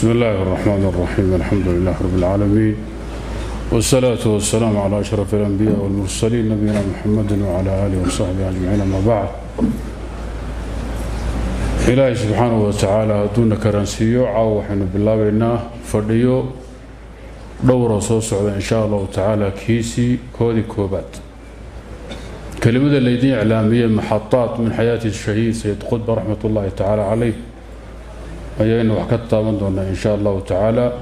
بسم الله الرحمن الرحيم، الحمد لله رب العالمين، والصلاة والسلام على أشرف الأنبياء والمرسلين، نبينا محمد وعلى آله وصحبه أجمعين، أما بعد. Ilaahay subxaanahu wa tacaala hadduuna karansiiyo, caawa waxaynu bilaabaynaa fadhiyo dhowroo soo socda, in sha Allahu tacaala, kiisii koodii koobaad. Kelimada laydin iclaamiyey, maxadaat min xayaati shahiid Sayid Qudba raxmat ullaahi tacaala caleyh, ayaynu wax ka taaban doonaa, in sha Allahu tacaala.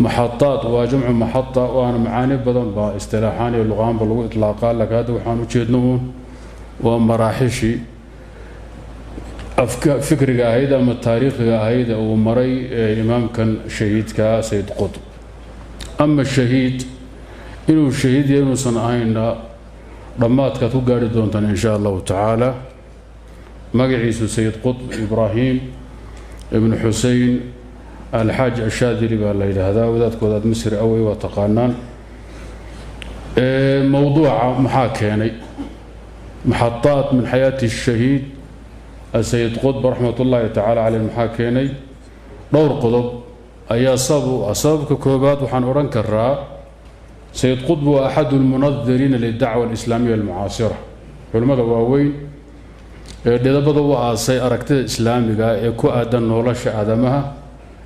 Maxadaat waa jamcu maxada, waana macaani badan baa istilaaxaan iyo luqaanba lagu itlaaqaa, laakiin hadda waxaan ujeedno uun waa maraaxishii afka fikriga ahayd ama taariikhiga ahayd ee uu maray imaamkan shahiidkaa Sayid Qutb. Ama shahiid inuu shahiid iyo inuusan ahaynna dhammaadkaad ku gaari doontaan, in sha Allahu tacaala. Magaciisu Sayid Qutb Ibraahim Ibnu Xusein Alxaaj Ashaadili baa la yidhaahdaa. Wadaadka wadaad Misri awey, waa taqaanaan. Mowduuca maxaa keenay maxadaat min xayaati shahiid Sayid Qutb raxmat ullaahi tacaala caleyh? Maxaa keenay? Dhowr qodob ayaa sabab u ah. Sababka koobaad waxaan odhan karaa, Sayid Qutb waa axadu lmunadiriina lidacwa alislaamiya almucaasira, culimmada waaweyn ee dhidabada u aasay aragtida islaamiga ee ku aadan nolosha aadamaha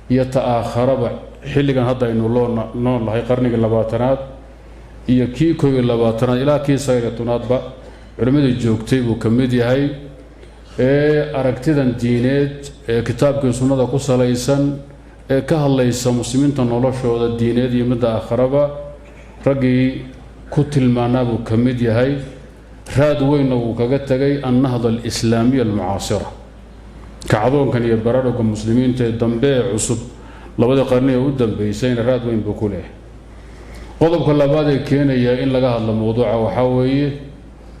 iyo ta-aakharaba. Xilligan hadda aynu loo nool lahay, qarnigii 20aad iyo kii 21aad ilaa kii 19aadba, culimmadii joogtay buu ka mid yahay ee aragtidan diineed ee kitaabkii sunnada ku salaysan ee ka hadlaysa muslimiinta noloshooda diineed iyo midda aakharaba raggii ku tilmaanaa buu ka mid yahay. Raad weynna wuu kaga tegay annahda alislaamiya almucaasira, kacdoonkan iyo baraarugga muslimiinta ee dambe ee cusub, labadii qarni ee u dambeysayna raad weyn buu ku leeyahay. Qodobka labaad ee keenaya in laga hadlo mowduuca waxaa weeye,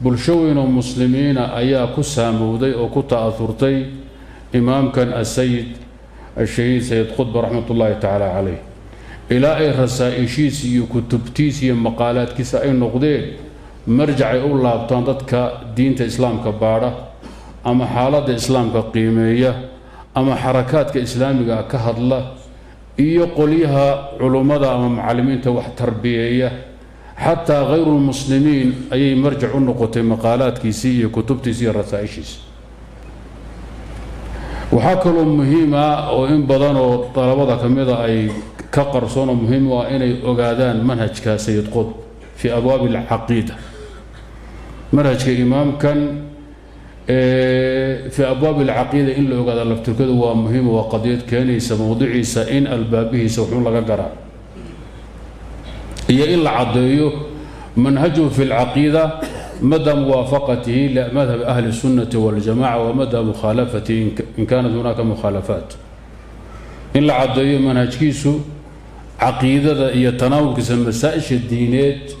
bulsho weyn oo muslimiina ayaa ku saamowday oo ku ta'aurtay imaamkan asayid ashahiid Sayid Qutb raxmat ullaahi tacaala caleyh, ilaa ay rasaa-ishiisa iyo kutubtiisa iyo maqaalaadkiisa ay noqdeen marjacay u laabtaan dadka diinta islaamka baadha ama xaaladda islaamka qiimeeya ama xarakaadka islaamiga ka hadla iyo qolyaha culummada ama mucallimiinta wax tarbiyeeya. Xataa hayrulmuslimiin ayay marjac u noqotay maqaalaadkiisii iyo kutubtiisi iyo rasaa-ishiisa. Waxaa kaloo muhiima oo in badan oo dalabada ka mida ay ka qarsoon oo muhiim u ah inay ogaadaan manhajka Sayid Qutb fii abwaabi alcaqiida. Manhajka imaamkan fii abwaabi alcaqiida in la ogaada laftirkadu waa muhiim, waa qadiyad keenaysa mowdiciisa in albaabihiisa wuxuun laga garaa iyo in la caddeeyo manhajuhu fi lcaqiida, mada muwaafaqatihi limadhab ahli الsunnati waاljamaca wa mada mukhaalafatihi in kaanat hunaaka mukhaalafaat. In la caddeeyo manhajkiisu caqiidada iyo tanaawulkiisa masaa-isha diineed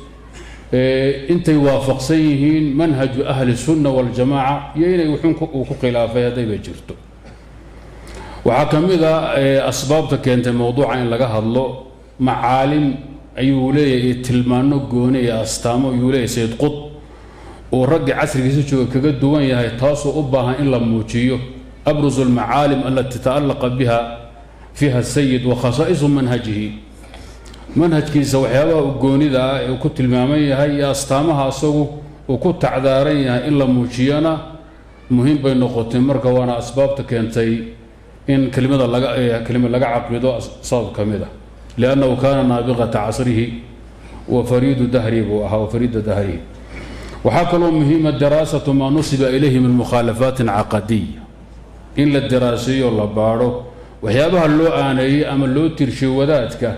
intay waafaqsan yihiin manhaju ahli sunna waاljamaca iyo inay wuxuun uu ku khilaafay haddayba jirto. Waxaa ka mid a asbaabta keentay mowduuca in laga hadlo, macaalim ayuu leeyahay, tilmaano gooni iyo astaamo ayuu leeyahay Sayid Qutb uu raggii casrigiisa jooga kaga duwan yahay, taasoo u baahan in la muujiyo. Abruzu almacaalim alati ta'alaqa biha fiiha sayid wa khasaa'isu manhajihi, manhajkiisa waxyaabaha u goonida ah ee uu ku tilmaaman yahay iyo astaamaha asagu uu ku tacdaaran yahay in la muujiyana muhiim bay noqotay. Marka waana asbaabta keentay in kelimada laga kelima laga caqido sabab ka mid a, liannahu kaana naabiqata casrihi wa fariidu dahrihi buu ahaa, wa fariida dahrihi. Waxaa kaloo muhiima daraasatu maa nusiba ilayhi min mukhaalafaatin caqadiya, in la daraaseeyo, la baadho waxyaabaha loo aaneeyey ama loo tirshay wadaadka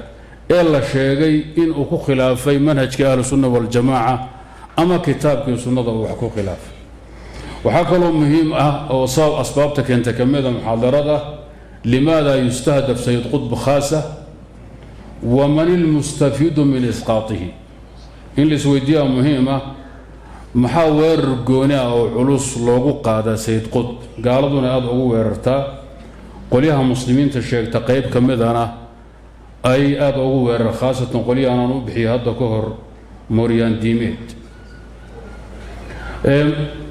ee la sheegay inuu ku khilaafay manhajkii ahlusunna waاljamaaca ama kitaabkii sunnada uu wax ku khilaafay. Waxaa kaloo muhiim ah oo sabab asbaabta keentay ka mida muxaadarada, limaada yustahdaf Sayid Qutb khaasa waman ilmustafiidu min isqaatihi? In la isweydiiyaa muhiim ah, maxaa weerar gooni ah oo culus loogu qaadaa Sayid Qutb, gaaladuna aada ugu weerartaa, qolyaha muslimiinta sheegta qeyb ka midana ay aada ugu weerar, khaasatan qolyahan aan u bixiyay hadda ka hor mooryaan diimeed?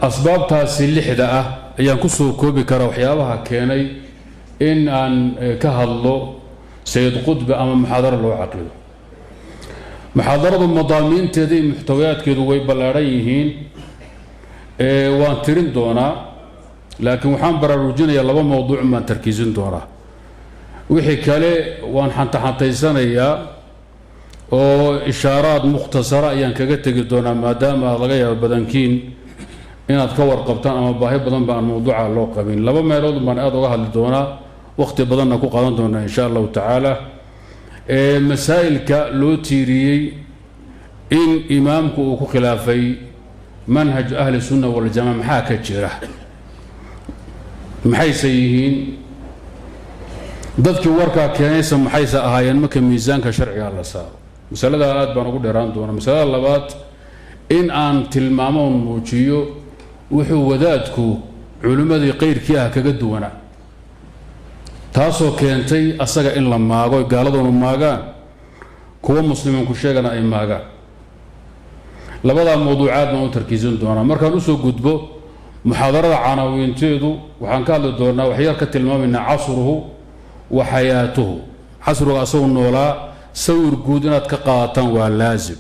Asbaabtaasi lixda ah ayaan kusoo koobi karaa waxyaabaha keenay. In aan ka hadlo Sayid Qudbi ama muxaadaro loo caqido. Muxaadaradu madaamiinteeda iyo muxtawayaadkeedu way ballaadhan yihiin, waan tirin doonaa, laakiin waxaan baraarujinayaa laba mowduuc baan tarkiisin doonaa. Wixii kale waan xantaxantaysanayaa oo ishaaraad mukhtasara ayaan kaga tegi doonaa, maadaama laga yaabo badankiin inaad ka warqabtaan ama baahi badan ba aan mowduuca loo qabin. Laba meelood baan aada uga hadli doonaa, wakhti badanna ku qaadan doonaa, insha Allahu tacaala. Masaa'ilka loo tiiriyey in imaamku uu ku khilaafay manhaj ahli sunna waljamaca, maxaa ka jira, maxayse yihiin? Dadkii warkaa keenaysa maxayse ahaayeen marka miisaanka sharciga la saaro? Masaladaa aad baan ugu dheeraan doonaa. Masalada labaad, in aan tilmaamoon muujiyo wuxuu wadaadku culimmadii qeyrkii ah kaga duwanaa, taasoo keentay asaga in la maago, gaaladuna maagaan, kuwa muslimiinku sheegana ay maagaan. Labadaa mawduucaad baan u tarkiisin doonaa. Markaan usoo gudbo muxaadarada canaawiinteedu, waxaan ka hadli doonaa, waxyar ka tilmaamaynaa casruhu wa xayaatuhu, casriga asagu noolaa. Sawir guud inaad ka qaadataan waa laasim.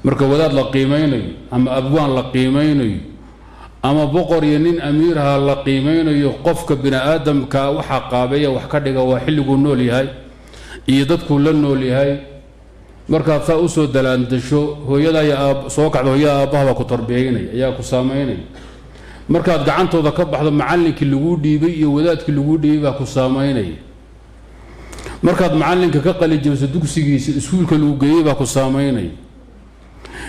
Marka wadaad la qiimeynayo ama abwaan la qiimeynayo ama boqor iyo nin amiirha la qiimeynayo, qofka bini aadamka waxaa qaabeeya, wax ka dhiga, waa xilliguu nool yahay iyo dadkuu la nool yahay. Markaad saa usoo dalaandasho, hooyada iyo aab soo kacdo, hooyada aabbaha baa ku tarbiyaynaya, ayaa ku saameynaya. Markaad gacantooda ka baxdo, macallinkii laguu dhiibay iyo wadaadkii laguu dhiibay baa ku saameynaya. Markaad macallinka ka qalijabiso dugsigiisa, iskuulka lagu geeyey baa ku saameynaya.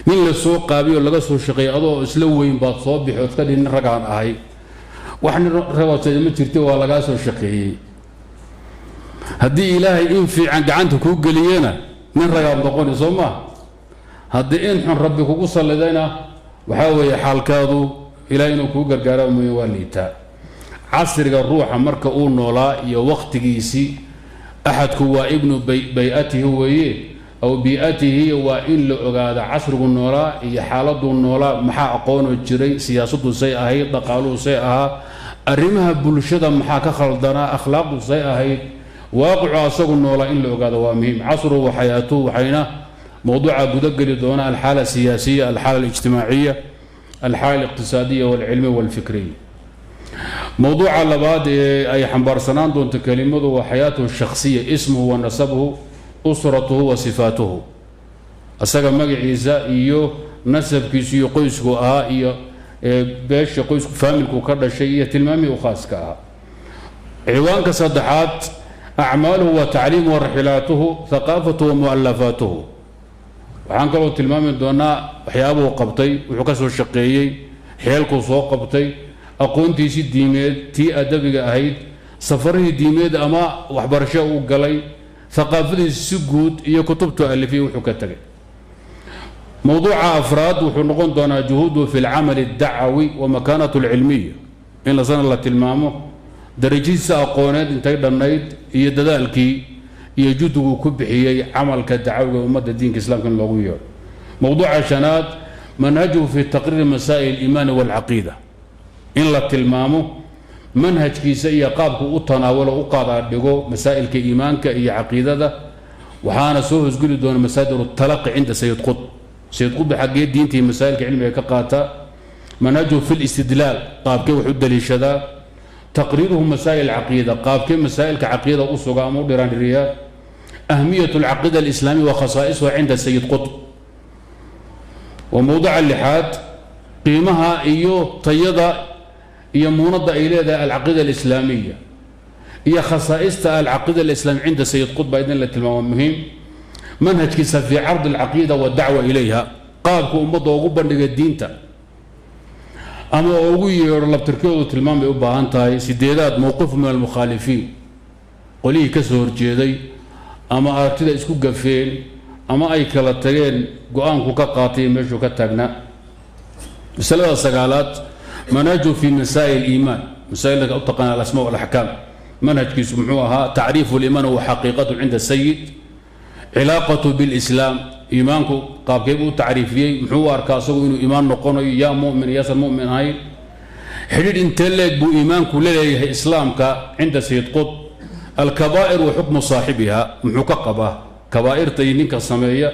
Nin la soo qaabiyo, laga soo shaqeeyay, adoo isla weyn baad soo bixi ood ka dhihi nin ragaan ahay. Wax nin ragoodseeda ma jirta, waa lagaa soo shaqeeyey. Haddii Ilaahay in fiican gacanta kuu geliyena, nin ragaad noqoni, soo maa? Haddii in xun Rabbi kugu sallidayna, waxaa weeye xaalkaadu Ilahay inuu kuu gargaara mooye waa liitaa. Casriga ruuxa marka uu noolaa iyo wakhtigiisii, axadku waa ibnu bay-atihi weeye aw bii'atihi, waa in la ogaada casrigu noolaa iyo xaaladuu noolaa, maxaa aqoonoo jiray, siyaasaddu say ahayd, dhaqaaluhu say ahaa, arrimaha bulshada maxaa ka khaldanaa, akhlaaqdu say ahayd, waaqicu asagu noolaa in la ogaado waa muhiim. Casruhu wa xayaatuhu, waxayna mowduuca gudageli doona alxaala asiyaasiya, alxaala alijtimaaciya, alxaala aliqtisaadiya walcilmiya walfikriya. Mowduuca labaad ee ay xambaarsanaan doonto kelimadu waa xayaatuhu shakhsiya, ismuhu wa nasabuhu, usratuhu wa sifaatuhu, asaga magaciisa iyo nasabkiisu iyo qoysku ahaa iyo beesha qoysku faamilku ka dhashay iyo tilmaamihii u khaaska ahaa. Ciwaanka saddexaad, acmaaluhu wa tacliimuhu wa raxilaatuhu, thaqaafatuhu wa mu'alafaatuhu. Waxaan kaloo tilmaami doonaa waxyaabuhu qabtay, wuxuu ka soo shaqeeyey, xeelkuu soo qabtay, aqoontiisii diimeed, tii adabiga ahayd, safarihii diimeed ama waxbarasho uu galay, thaqaafadiisi si guud iyo kutubtu alifiyey, wuxuu ka tegay. Mowduuca afraad wuxuu noqon doonaa juhuuduhu fi lcamali addacawi wa makaanatu alcilmiya, in lasana la tilmaamo darajadiisa aqooneed intay dhannayd iyo dadaalkii iyo juhdiguu ku bixiyey camalka dacawiga ummadda diinka Islaamka in loogu yeedho. Mowduuca shanaad, manhajuhu fi taqriiri masaa'il aliimaani walcaqiida, in la tilmaamo manhajkiisa iyo qaabku u tanaawulo, u qaadaa dhigo masaa'ilka iimaanka iyo caqiidada. Waxaana soo hosgeli doona masaadir talaqi cinda Sayid Qutb, Sayid Qutb xaggee diinta iyo masaa'ilka cilmiga ka qaata. Manhajuhu fi listidlaal, qaabkee wax u daliishadaa. Taqriiruhu masaa'il caqiida, qaabkee masaa'ilka caqiida u suga ama u dhiraandhiriyaa. Ahmiyat alcaqiida alislaamiya wa khasaa'isuha cinda Sayid Qutb. Wa mowduca lixaad, qiimaha iyo tayada iyo muunadda ay leedahay alcaqiida alislaamiya iyo khasaa'ista alcaqiida alislaamiya cinda Sayid Qutb baa idin la tilmaamo muhiim. Manhajkiisa fii cardi alcaqiida waddacwa ilayha, qaabku ummadda ugu bandhiga diinta ama ugu yeedho, labtirkeedu tilmaam bay u baahan tahay. Sideedaad, mowqifu min almukhaalifiin, qolihii ka soo horjeeday ama aragtida isku gafeen ama ay kala tageen, go-aanku ka qaatay meeshuu ka taagnaa. Masalada sagaalaad, manhaju fi masaa'il iimaan, masaa'ilka u taqaana alasmaa walaxkaam, manhajkiisu muxuu ahaa? Tacriifu liimaan wa xaqiiqatu cinda sayid, cilaaqatu bilislaam, iimaanku qaabkee buu u tacriifiyey, muxuu u arkaa asagu inuu iimaan noqonayo, yaa mumin yaasan mumin ahayn, Xidhiidh intee leeg buu iimaanku laleeyahay islaamka cinda Sayid Qutb? Alkabaa'ir wa xukmu saaxibiha, muxuu ka qabaa kabaa'irta iyo ninka sameeya?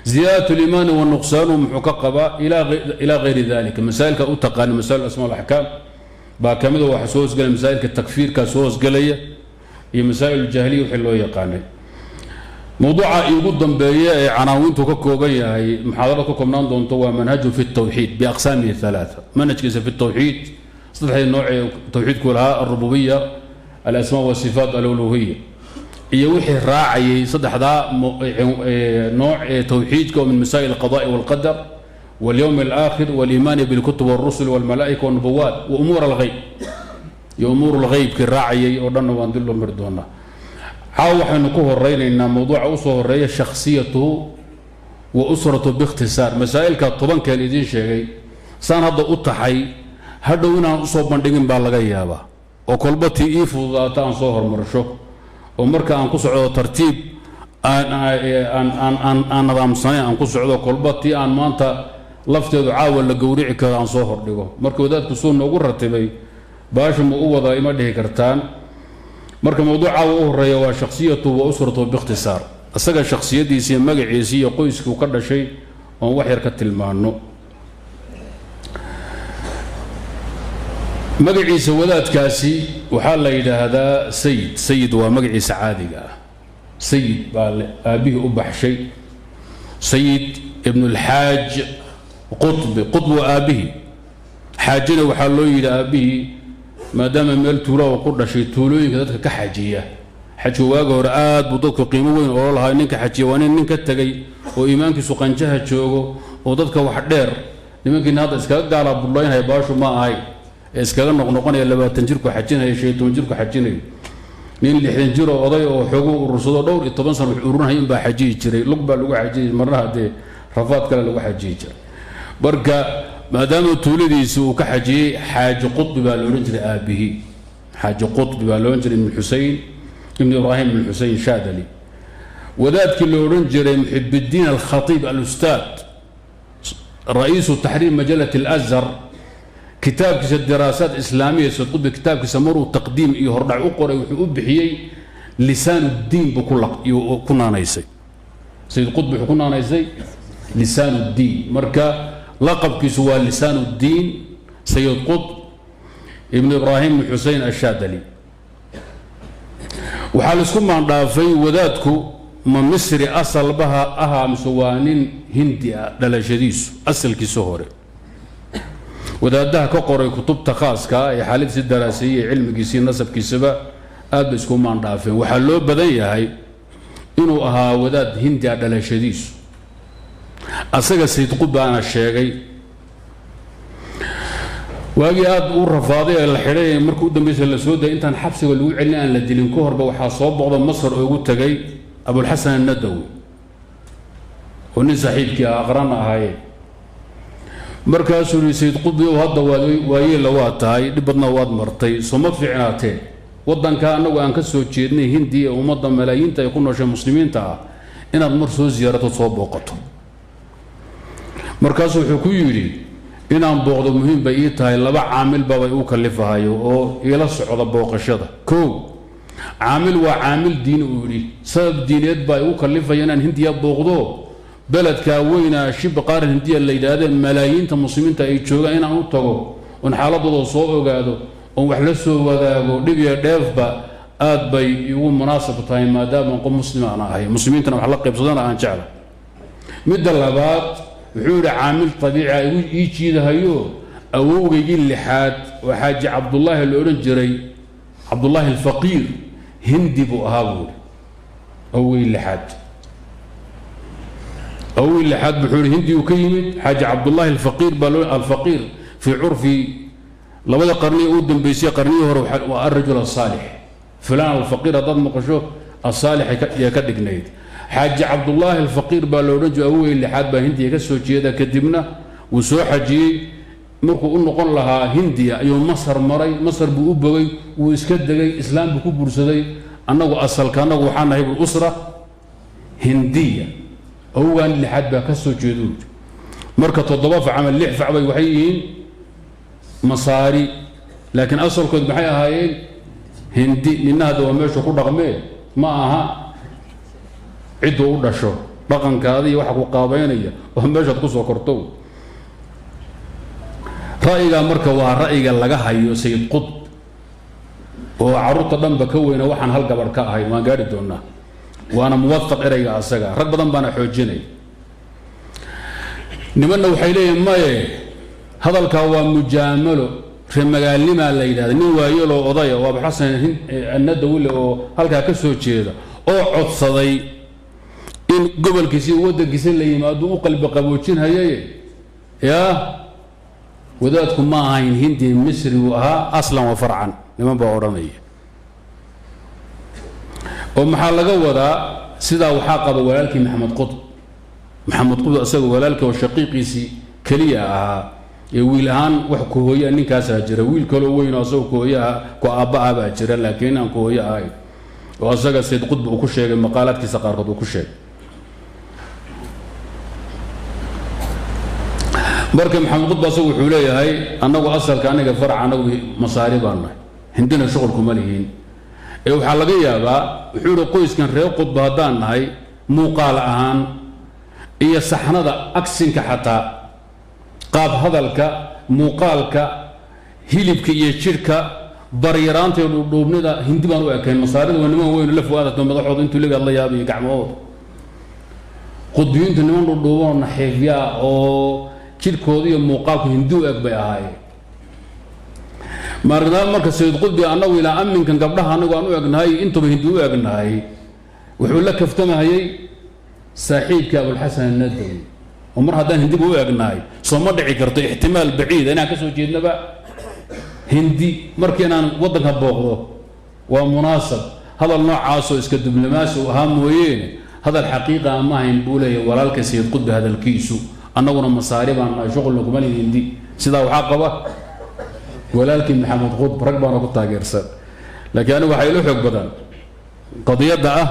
Ziyaadat liimaani wa nuqsaanuhu muxuu ka qabaa? Ilaa gayri dalika, masaa'ilka u taqaana masaa'il asma alaxkaam baa ka mid a. Waxa soo hosgelaya masaa'ilka takfiirkaa soo hosgelaya iyo masaa'il jaahiliya wixii loo yaqaanay. Mowduuca iigu dambeeya ee canaawintu ka kooban yahay, muxaadarad ka koobnaan doonto, waa manhaju fi tawxiid biaqsaamihi halaaa, manhajkiisa fi tawxiid, saddexdii nooc ee tawxiidku lahaa: alrububiya, alasmaa wasifaat, aluluhiya, iyo wixii raacayay saddexdaa nooc ee tawxiidka oo min masaa'il alqada'i walqadar walyowm alaakhir waliimaani bilkutub walrusul walmalaa'ika walnubuwaat wa umuur alghayb, iyo umuur lghaybkii raacayay oo dhanna waan dib loo mari doonaa. Caaw waxaynu ku horeynaynaa mowduuca usoo horeeya, shakhsiyatuhu wa usratu biikhtisaar. Masaa'ilka 10keen idiin sheegay saan hadda u taxay, hadhow inaan usoo bandhigin baa laga yaabaa, oo kolba tii ii fududaata aan soo hormarsho, oo marka aan ku socdo tartiib aan nadaamsanayn aan ku socdo, kolba tii aan maanta lafteedu caawa la gowrici karo aan soo hordhigo. Marka wadaadku suu noogu ratibay baasha ma u wadaa, ima dhihi kartaan. Marka mowduuc caawa u horeeya waa shakhsiyatu wa usratu biikhtisaar, isaga shakhsiyadiisa iyo magaciisi iyo qoyskii uu ka dhashay oon wax yar ka tilmaano. Magaciisa wadaadkaasi waxaa la yidhaahdaa Sayid. Sayid waa magaciisa caadiga ah. Sayid baa aabbihii u baxshay, Sayid Ibn Alxaaj Qutbi. Qutbi waa aabbihii. Xaajina waxaa loo yidhi aabbihii maadaama meel tuula uu ku dhashay, tuulooyinka dadka ka xajiya. Xajka waaga hore aad buu dadku qiimo weyn oo lahaa. Ninka xajiya waa nin ka tegay oo iimaankiisu qanjaha joogo oo dadka wax dheer. Nimankiina hadda iskaga gaalaa budlaynhaya baashu ma ahay ee iskaga noqnoqonaya, 20 jirku xajinaya, 15 jirku xajinayo. Nin 60 jir oo oday oo xoogu urursado, dhowr iyo toban sano wax ururinaya inbaa xajiyi jiray. Lug baa lagu xajiyi, marna haddee rafaad kale lagu xajiyi jiray. Marka maadaama tuuladiisi uu ka xajiyey, Xaaji Qutbi baa la odhan jiray aabihii. Xaaji Qutbi baa la odhan jiray, Ibn Xusein Ibn Ibraahim Ibn Xusein Shaadali. Wadaadkii la odhan jiray Muxibiddiin Alkhatiib Alustaad, ra'iisu taxriir majalat Alazhar, kitaabkiisa Diraasaat Islaamiya, Sayd Qutbi kitaabkiisa maruu taqdiim iyo hordhac u qoray, wuxuu u bixiyey Lisaan Uddiin buu ku naanaysay. Sayid Qutbi wuxuu ku naanaysay Lisaan Uddiin. Marka laqabkiisu waa Lisaan Uddiin, Sayid Qutb Ibn Ibraahim Ibn Xusein Ashaadali. Waxaa laisku maandhaafay wadaadku ma Misri asalbaha ahaa mise waa nin Hindi ah dhalashadiisu asalkiisa hore. Wadaadaha ka qoray kutubta khaaska ee xaaladiisi daraaseeyey, cilmigiisii, nasabkiisaba, aad bay isku maandhaafeen. Waxaa loo badan yahay inuu ahaa wadaad Hindi ah dhalashadiisu. Asaga Sayid Qubbaana sheegay waagii aad u rafaaday ee la xidhay, markii u dambaysa la soo dayay, intaan xabsiga lagu celin, aan la dilin ka horba, waxaa soo boqdo Masar oogu tegay Abulxasan Annadawi oo nin saaxiibkii ah, aqrana ahaayeen. Markaasuu yihi: "Sayid Qudbi ow, hadda waad waayeella waa tahay, dhib badna waad martay, sooma fiicnaateen waddanka annagu aan ka soo jeednay, Hindi, ee ummadda malaayiinta ay ku nooshay muslimiinta ah, inaad mar soo siyaarato, soo booqato?" Markaasuu wuxuu ku yidhi: "Inaan booqdo muhiim bay ii tahay, laba caamil baabay uu kalifahayo oo iila socda booqashada. Kow, caamil waa caamil diini," uu yidhi, "sabab diineed baa igu kalifaya inaan Hindiya booqdo, beledkaa weynaa Shiba Qaaran Hindiya la yidhaahdee malaayiinta muslimiinta ay joogaan inaan u tago oon xaaladooda soo ogaado oon wax la soo wadaago, dhib iyo dheefba aad bay igu munaasab tahay, maadaama qof muslima aan ahay, muslimiintana wax la qaybsadana aan jecla. Midda labaad," wuxuu yidhi, "caamil abiicia igu ii jiidahayo, awowgaygii lixaad oo Xaaji Cabdullaahi la odhan jiray, Cabdullaahi Alfaqiir, Hindi buu ahaa," buu yidhi. Awowgaygii lixaad, awowgii lixaad, wuxuu yidhi, Hindi uu ka yimid, Xaaji Cabdullaahi Alfaqiir baa loo. Alfaqiir fii curfi labada qarni u dambeysay, qarnihii hore, waa alrajul asaalix. Fulaan alfaqiir haddaad maqasho, asaalix yaa ka dhignayd. Xaaji Cabdullaahi Alfaqiir baa la odhan jiray, awowgay lixaad baa Hindiya ka soo jeeda. Kadibna wuu soo xajiyey. Markuu u noqon lahaa Hindiya ayuu Masar maray, Masar buu u bogay, wuu iska degay, islaam buu ku guursaday. Annagu asalka annagu waxaa nahay bul usra hindiya, awowgan lixaad baa ka soo jeedu." Marka 7 fac ama 6 fac bay waxay yihiin Masaari, laakiin asalkood maxay ahaayeen? Hindi. Nina hadda waa meeshu ku dhaqmee, ma aha cidduu u dhasho. Dhaqankaada iyo waxa ku qaabaynaya waa meeshaad kusoo korto. Ra'yigaa marka waa ra'yiga laga hayo Sayid Qutb oo carruurta dhanba ka weyna, waxaan hal gabadh ka ahayn, waan gaari doonaa, waana muwafaq ereyga asaga, rag badan baana xoojinay. Nimanna waxay leeyihin maye, hadalkaa waa mujaamalo, reemagaalnimaa la yidhahda. Nin waayeloo odaya oo Abuxasan Annadawile oo halkaa ka soo jeeda oo codsaday in gobolkiisa iyo waddankiisa la yimaado u qalbi qaboojinhayaye. Yaa wadaadku ma ahayn Hindi, Misri uu ahaa aslan wa farcan, niman baa odhanaya. Oo maxaa laga wadaa? Sidaa waxaa qaba walaalkii Maxamed Qutb. Maxamed Qutb isaga walaalkii oo shaqiiqiisii keliya ahaa ee wiil ahaan wax kuhooyaa ninkaasaa jira. Wiil kaloo weyn oo asagoo kuhooye ah, ku aabba ah baa jira, laakiin aan kuhooye ahayn, oo asaga Sayd Qutb uu ku sheegay maqaalaadkiisa qaarkood uu ku sheegay. Marka Maxamed Qutb asagu wuxuu leeyahay annagu asalka aniga farac anagu Masaari baan nahay, Hindina shuqulkuma lihiin. Ee waxaa laga yaabaa, wuxuu yihi, qoyskan reer Qutba haddaan nahay, muuqaal ahaan iyo saxnada agsinka, xataa qaab hadalka, muuqaalka, hilibka iyo jidhka, baryaraanta iyo dhuudhuubnida, Hindi baan u ekayn. Masaarida waa niman weyn, la fuaadato madaxooda intuu legaad la yaabayo gacmahooda. Qudbiyiintu niman dhuudhuubanoo naxiifyaa oo jidhkooda iyo muuqaalku Hindi u eg bay ahaayeen. Maaragtaa marka Sayid Qudbi annagu ilaa aminkan gabdhaha anagu aan u egnahay intuba Hindi u egnahay, wuxuu la kaftamahayey saaxiibkii Abulxasan Annadawi, oo mar haddaan Hindiba u egnahay, soo ma dhici karto ixtimaal baciida inaan ka soo jeednaba Hindi? Marka inaan waddanka booqdo waa munaasab. Hadal noocaasoo iska diblomaasi u ahaa mooyeene, hadal xaqiiqa ma ahayn, buu leeyahy walaalka Sayid Qudbi hadalkiisu. Annaguna Masaari baan nahay, shuqulna kuma lihin Hindi. Sidaa waxaa qaba walaalkii Maxamed Qutb, rag baana ku taageersan. Laakiin anigu waxaa ilo xoog badan qadiyadda ah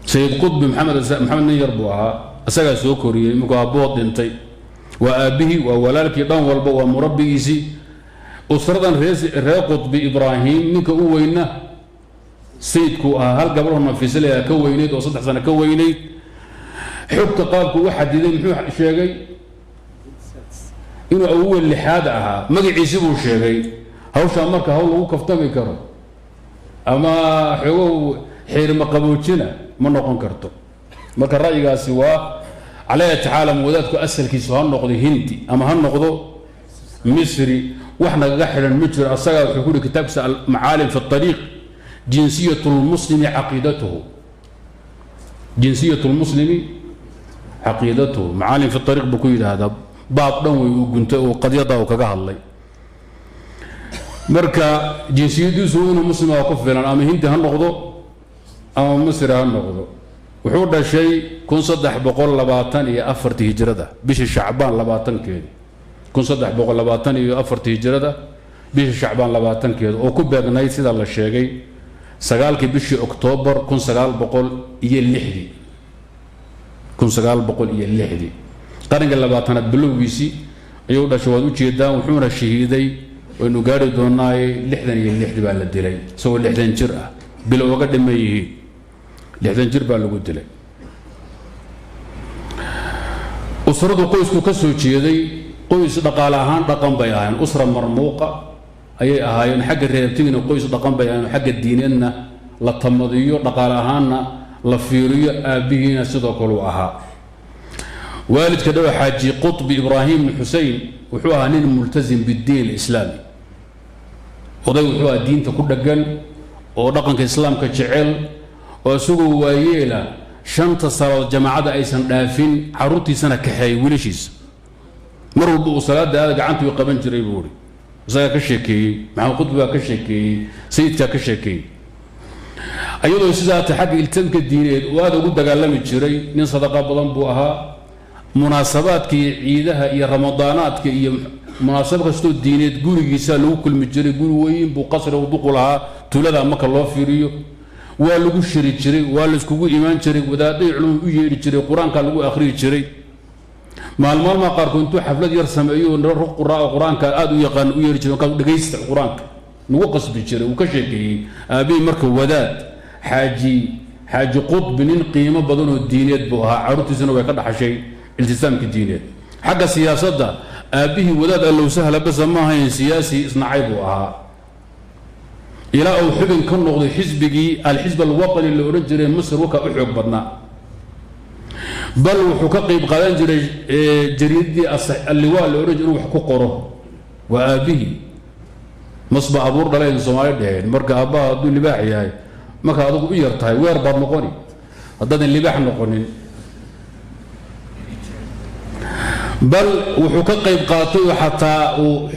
Sayid Qutbi. Maxamed nin yar buu ahaa, isagaa soo koriyey markuu aabbood dhintay. Waa aabbihii, waa walaalkii, dhan walba waa murabbigiisii. Usradan reer Qutbi Ibraahim ninka u weyna sayidkuu ahaa. Hal gabadho nafiisalaya ka weynayd oo 3 sano ka weynayd. Xogta qaabku u xadiday, muxuu sheegay? Inuu awowel lixaad ahaa, magaciisi buu sheegay. Hawshaa marka hawl lagu kaftami karo ama xoogow xiirma qaboojina ma noqon karto. Marka ra'yigaasi waa calaa ayati xaal, wadaadku asalkiisu ha noqdo Hindi ama ha noqdo Misri, wax nagaga xidhan ma jiro. Asagaa wuxuu ku uhi kitaabkiisa Almacaalim fi اطariiq: jinsiyat lmuslimi caqiidatuhu, jinsiyat lmuslimi caqiidatuhu. Macaalim fi ariiq buu ku yidhaahdaa, baab dhan wey uu guntay oo qadiyadda uu kaga hadlay. Marka jinsiyadiisu inuu muslima ku filan, ama Hindi ha noqdo ama Misri ha noqdo. Wuxuu dhashay 1324-tii hijrada, bishii Shacbaan 20-keedi. 1324-tii hijrada, bishii Shacbaan 20-keeda, oo ku beegnayd sida la sheegay 9-kii bishii Oktoobar 1906-dii, 1906-dii, qarniga 20aad bilowgiisii ayuu dhashay, waad ujeedaan. Wuxuuna shahiiday, waynu gaari doonaaye, 66-dii baa la dilay, isagoo 60 jir ah, bilo oga dhiman yihiin. 60 jir baa lagu dilay. Usradu qoysku ka soo jeeday qoys dhaqaale ahaan dhaqan bay ahaayeen, usra marmuuqa ayay ahaayeen. Xagga reerabtigina qoys dhaqan bay ahaayeen, xagga diineedna la tamadiyo, dhaqaale ahaanna la fiiriyo. Aabbihiina sidoo kale uu ahaa. Waalidka dhow Xaaji Qutbi Ibraahim bn Xusein wuxuu ahaa nin multazim biddiin alislaami. Oday wuxuu ahaa diinta ku dheggan oo dhaqanka islaamka jecel, oo isagoo waayeela 5-ta salaadood jamaacadda aysan dhaafin, carruurtiisana kaxeeyay, wiilashiisa. Mar walba uu salaada aada gacantuu qaban jiray, buu ihi. Isagaa ka sheekeeyey, Maxamed Qutbi baa ka sheekeeyey, sayidkaa ka sheekeeyey. Iyadoo sidaa ta xagga iltisaamka diineed uu aada ugu dagaalami jiray, nin sadaqa badan buu ahaa. Munaasabaadka iyo ciidaha iyo ramadaanaadka iyo munaasabo kastoo diineed gurigiisa lagu kulmi jiray. Guri weyn buu qasri u duqu lahaa tuulada marka loo fiiriyo. Waa lagu shiri jiray, waa la iskugu imaan jiray, wadaadday culumadu u yeedhi jiray, qur-aanka lagu akhriyi jiray. Maalmaalmaa qaarkood intuu xaflad yar sameeyo qura qur-aanka aada u yaqaan u yeeri jiray, markaasuu dhegaysta qur-aanka nagu qasbi jiray. Uu ka sheekeeyey aabihii marka wadaad Xaaji Qudbi, nin qiimo badan oo diineed buu ahaa, carruurtiisuna way ka dhaxashay iltisaamka diineed. Xagga siyaasadda aabbihii wadaad allow sahla basa ma ahayn, siyaasi isnacay buu ahaa, ilaa uu xubin ka noqday xisbigii Alxisb Alwatani la odhan jiray Masr, wakaa u xoog badnaa. Bal wuxuu ka qayb qaadan jiray jariidadii Alliwaa la odhan jiray inuu wax ku qoro. Waa aabbihii masba abuur dhalayn Soomaali dheheen. Marka aabbaha hadduu libaax yahay, marka adigu u yar tahay weer baad noqoni, haddaadan libaax noqonin. Bal wuxuu ka qayb qaatay oo xataa uu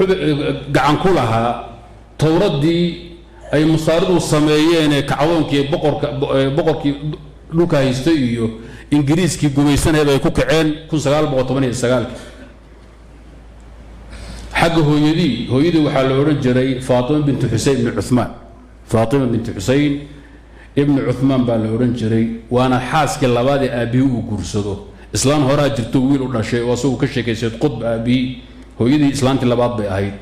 gacan ku lahaa towraddii ay masaaridu sameeyeen ee kacdoonkii boqorka, boqorkii dhulka haystay iyo Ingiriiskii gumaysanayaba ay ku kaceen 1919-kii. Xagga hooyadii waxaa la odhan jiray Faatima bintu Xusein ibni Cumaan. Faatima bintu Xusein ibni Cumaan baa la odhan jiray, waana xaaskii labaad ee aabbihii uu guursado. Islaan horaa jirto wiil u dhashay oo asagu ka sheekaysayd Qudb aabbihii. Hooyadii islaantii labaad bay ahayd.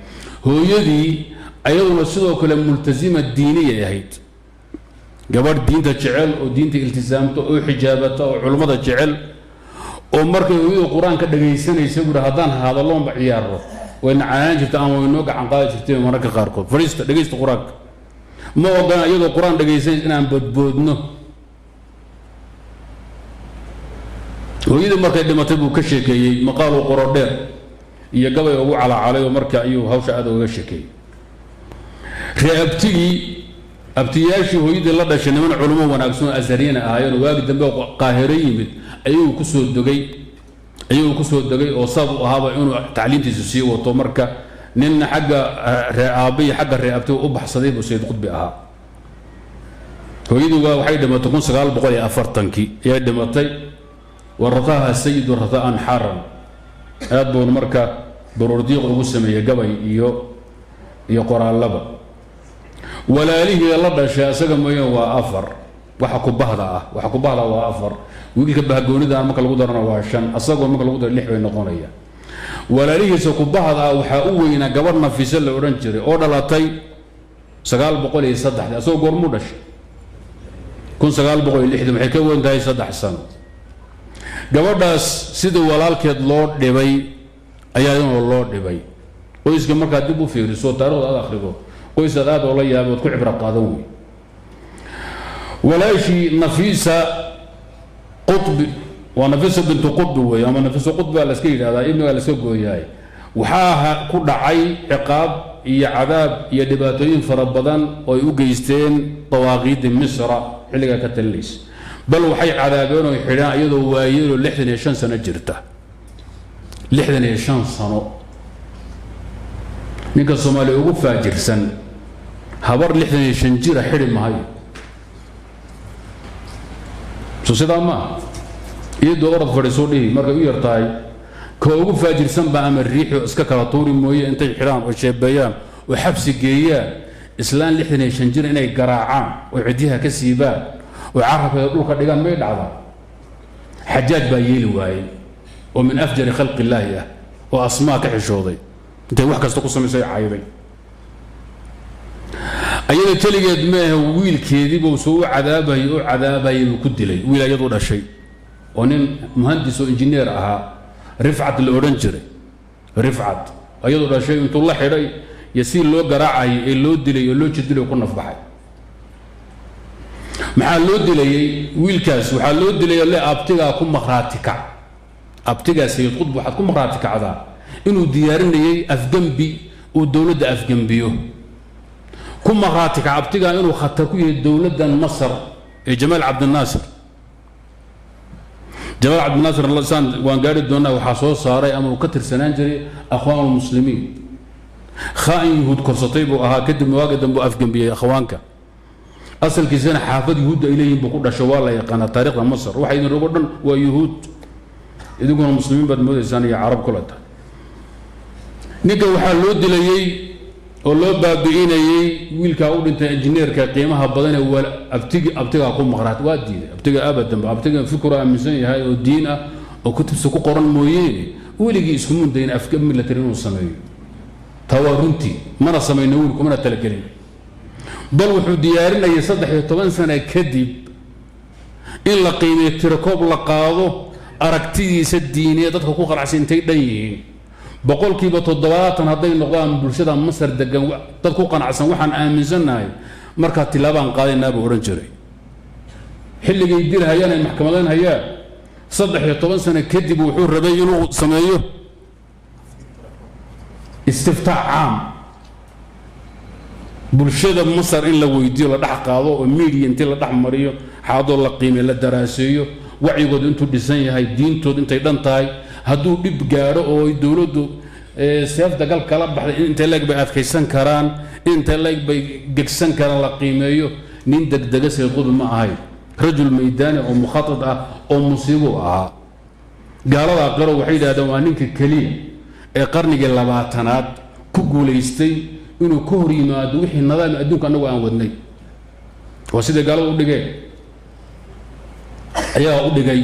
Hooyadii ayaduna sidoo kale multasima diiniyay ahayd, gabadh diinta jecel oo diinta iltisaamta oo xijaabata oo culummada jecel, oo markay hooyadu qur-aanka dhagaysanaysa buui haddaan hadalloonba ciyaaro wayna canaan jirta ama waynoo gacan qaadi jirtay mararka qaarkood. Fadhiista, dhegaysta qur-aanka, ma ogola iyadoo qur-aan dhegaysanaysa inaan boodboodno. Hooyadii markay dhimatay buu ka sheekeeyey maqaaluu qoro dheer iyo gabay ugu calacalay, oo marka ayuu hawsha aad uga sheekeeyey. Ree abtigii, abtiyaashii hooyadii la dhashay, niman culimo wanaagsan oo Azhariyana ahaayeen, waagi dambe Qaahiro yimid, ayaguu kusoo degay, ayaguu kusoo degay oo sabab u ahaaba inuu tacliintiisu sii wato. Marka ninna xagga ree aabba iyo xagga ree abtiga u baxsaday buu Sayid Qudbi ahaa. Hooyadii waxay dhimatay 1940-kii ayay dhimatay. Warataha sayidu rataan xaran, aad buuna marka baroordiiq ugu sameeyey gabay iyo qoraallaba. Walaalihii la dhashay asaga mooyaan waa afar. Waxa ku bahda ah, waxa ku bahda waa afar, wiilka bahgoonida marka lagu darana waa shan, asagoo marka lagu daro lix bay noqonaya. Walaalihiisa ku bahda ah waxaa u weynaa gabadh Nafiise la odhan jiray oo dhalatay 903-dii. Asagoo goormuu dhashay? 1960, waxay ka weyn tahay 3 sano. Gabadhaas sidii walaalkeed loo dhibay ayaa iyaduna loo dhibay. Qoyska markaad dib u fiiriso, taarikhda aad akhrido, qoysaad aad oola yaabay ood ku cibro qaadan wey. Walaashii Nafiisa Qutbi, waa Nafiisa bintu Qutbi wey, ama Nafiisa Qutbi baa laska yidhahdaa, ibnigaa laska gooyahay. Waxaa ku dhacay ciqaab iyo cadaab iyo dhibaatooyin fara badan oo ay u geysteen dawaaqiidii Misra xilligaa ka talinaysa. Bal waxay cadaabeen oo xidhaan iyadoo waayeeloo 65 sano jirta. 65 sano, ninka Soomaaliya ugu faajirsan habar 65 jira xidhi mahayo, so sidaa maaha? Iyadoo orod fadhiisoo dhihi markay u yar tahay, ka ugu faajirsan baa ama riixi oo iska kala tuuri mooye, intay xidhaan oo sheebeeyaan oo xabsi geeyaan islaan 65 jir inay garaacaan oo cidyaha ka siibaan oo carabkeeda dhulka dhigaan may dhacdaa? Xajaaj baa yeeli waayey oo min afjari khalqi illaahi ah oo Asmaa ka xishooday intay wax kasta ku samaysay cayday. Ayada keligeed maahe, wiilkeediibuu soo u cadaabayay, u cadaabayay buu ku dilay wiil ayadu dhashay oo nin muhandis oo injineer ahaa, Rifcat la odhan jiray. Rifcat ayadu dhashay intuu la xidhay iyo si loo garaacayay ee loo dilay oo loo jidilay ku nafbaxay. Maxaa loo dilayey wiilkaas? Waxaa loo dilay le abtigaa ku maqraati kac, abtigaa Sayid Qudb waxaad ku maqraati kacdaa inuu diyaarinayay afgembi, uu dowladda afgembiyo. Ku maqraati kac abtigaa inuu khatar ku yahay dowladdan Masar ee Jamaal Cabdinaasir. Jamaal Cabdinaasir saan waan gaari doonaa, waxaa soo saaray ama uu ka tirsanaan jiray Akhwaan Almuslimiin, khaa-in yuhuud korsatay buu ahaa. Kadibna waagi dambe uu afgembiyey akhwaanka, asalkiisana xaafad yuhuudda ay leeyihin buu ku dhasho. Waa la yaqaanaa taarikhda Masar, waxa idin rogo dhan waa yuhuud, idinkuna muslimiin baad moodaysaan iyo Carab kula tahay. Ninka waxaa loo dilayey oo loo baabi'inayey wiilkaa u dhintay injineerka qiimaha badan ee abtigi, abtigaa ku maqraat waa diiday abtiga abadanba. Abtiga fikru aaminsan yahay oo diin ah oo kutubsa ku qoran mooyeene Weligii iskumun dayin afka military inuu sameeyo. Taa waa runtii, mana samayno weli, kumana talagelin. Bal wuxuu diyaarinayay 13 sana kadib in la qiimeeyo, tirakoob la qaado, aragtidiisa diineed dadka ku qanacsan intay dhan yihiin. 70% hadday noqdaan bulshada Masar degan dad ku qanacsan waxaan aaminsannahay, markaa tilaabaan qaadaynaa buu odhan jiray. Xilligay dilhayaan ay maxkamadayn hayaan, 13 sano kadib wuxuu rabay inuu sameeyo istiftaac caam, bulshada Masar in la weydiiyo, la dhex qaado oo media intii la dhex mariyo xaadoo la qiimeyo, la daraaseeyo wacyigooda intuu dhisan yahay, diintooda intay dhan tahay, hadduu dhib gaadho oo dowladdu seef dagal kala baxday intay leeg bay adkaysan karaan, intay leeg bay gegsan karaan, la qiimeeyo. Nin degdega Sayd Qudbi ma ahayn, rajul maydaani oo mukhatad ah oo musiibo ahaa. Gaalada qiro waxay yidhahdeen waa ninka keliya ee qarnigii 20aad ku guulaystay inuu ka hor yimaado wixii nidaam adduunka annagu aan wadnay. Waa siday gaalada u dhigeen, ayaa u dhigay.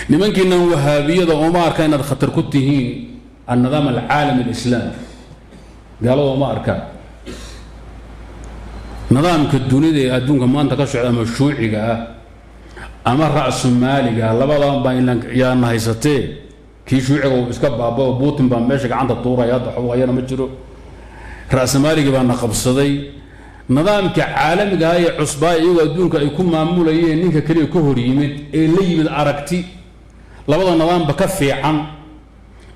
Nimankiinan wahaabiyada ooma arka inaad khatar ku tihiin annidaam alcaalami alislaami. Gaalada ooma arkaan nidaamka dunida ee adduunka maanta ka socda, ama shuuciga ah ama ra'sumaaliga ah, labadan baa yaana haysatee. Kii shuuciga uu iska baabao, Putin baa meesha gacanta tuuraya hadda, waxu hayana ma jiro. Ra'sumaaligii baana qabsaday. Nidaamka caalamiga ah ee cusbaa iyagoo adduunka ay ku maamulayeen, ninka keliya ka hor yimid ee la yimid aragti labada nidaamba ka fiican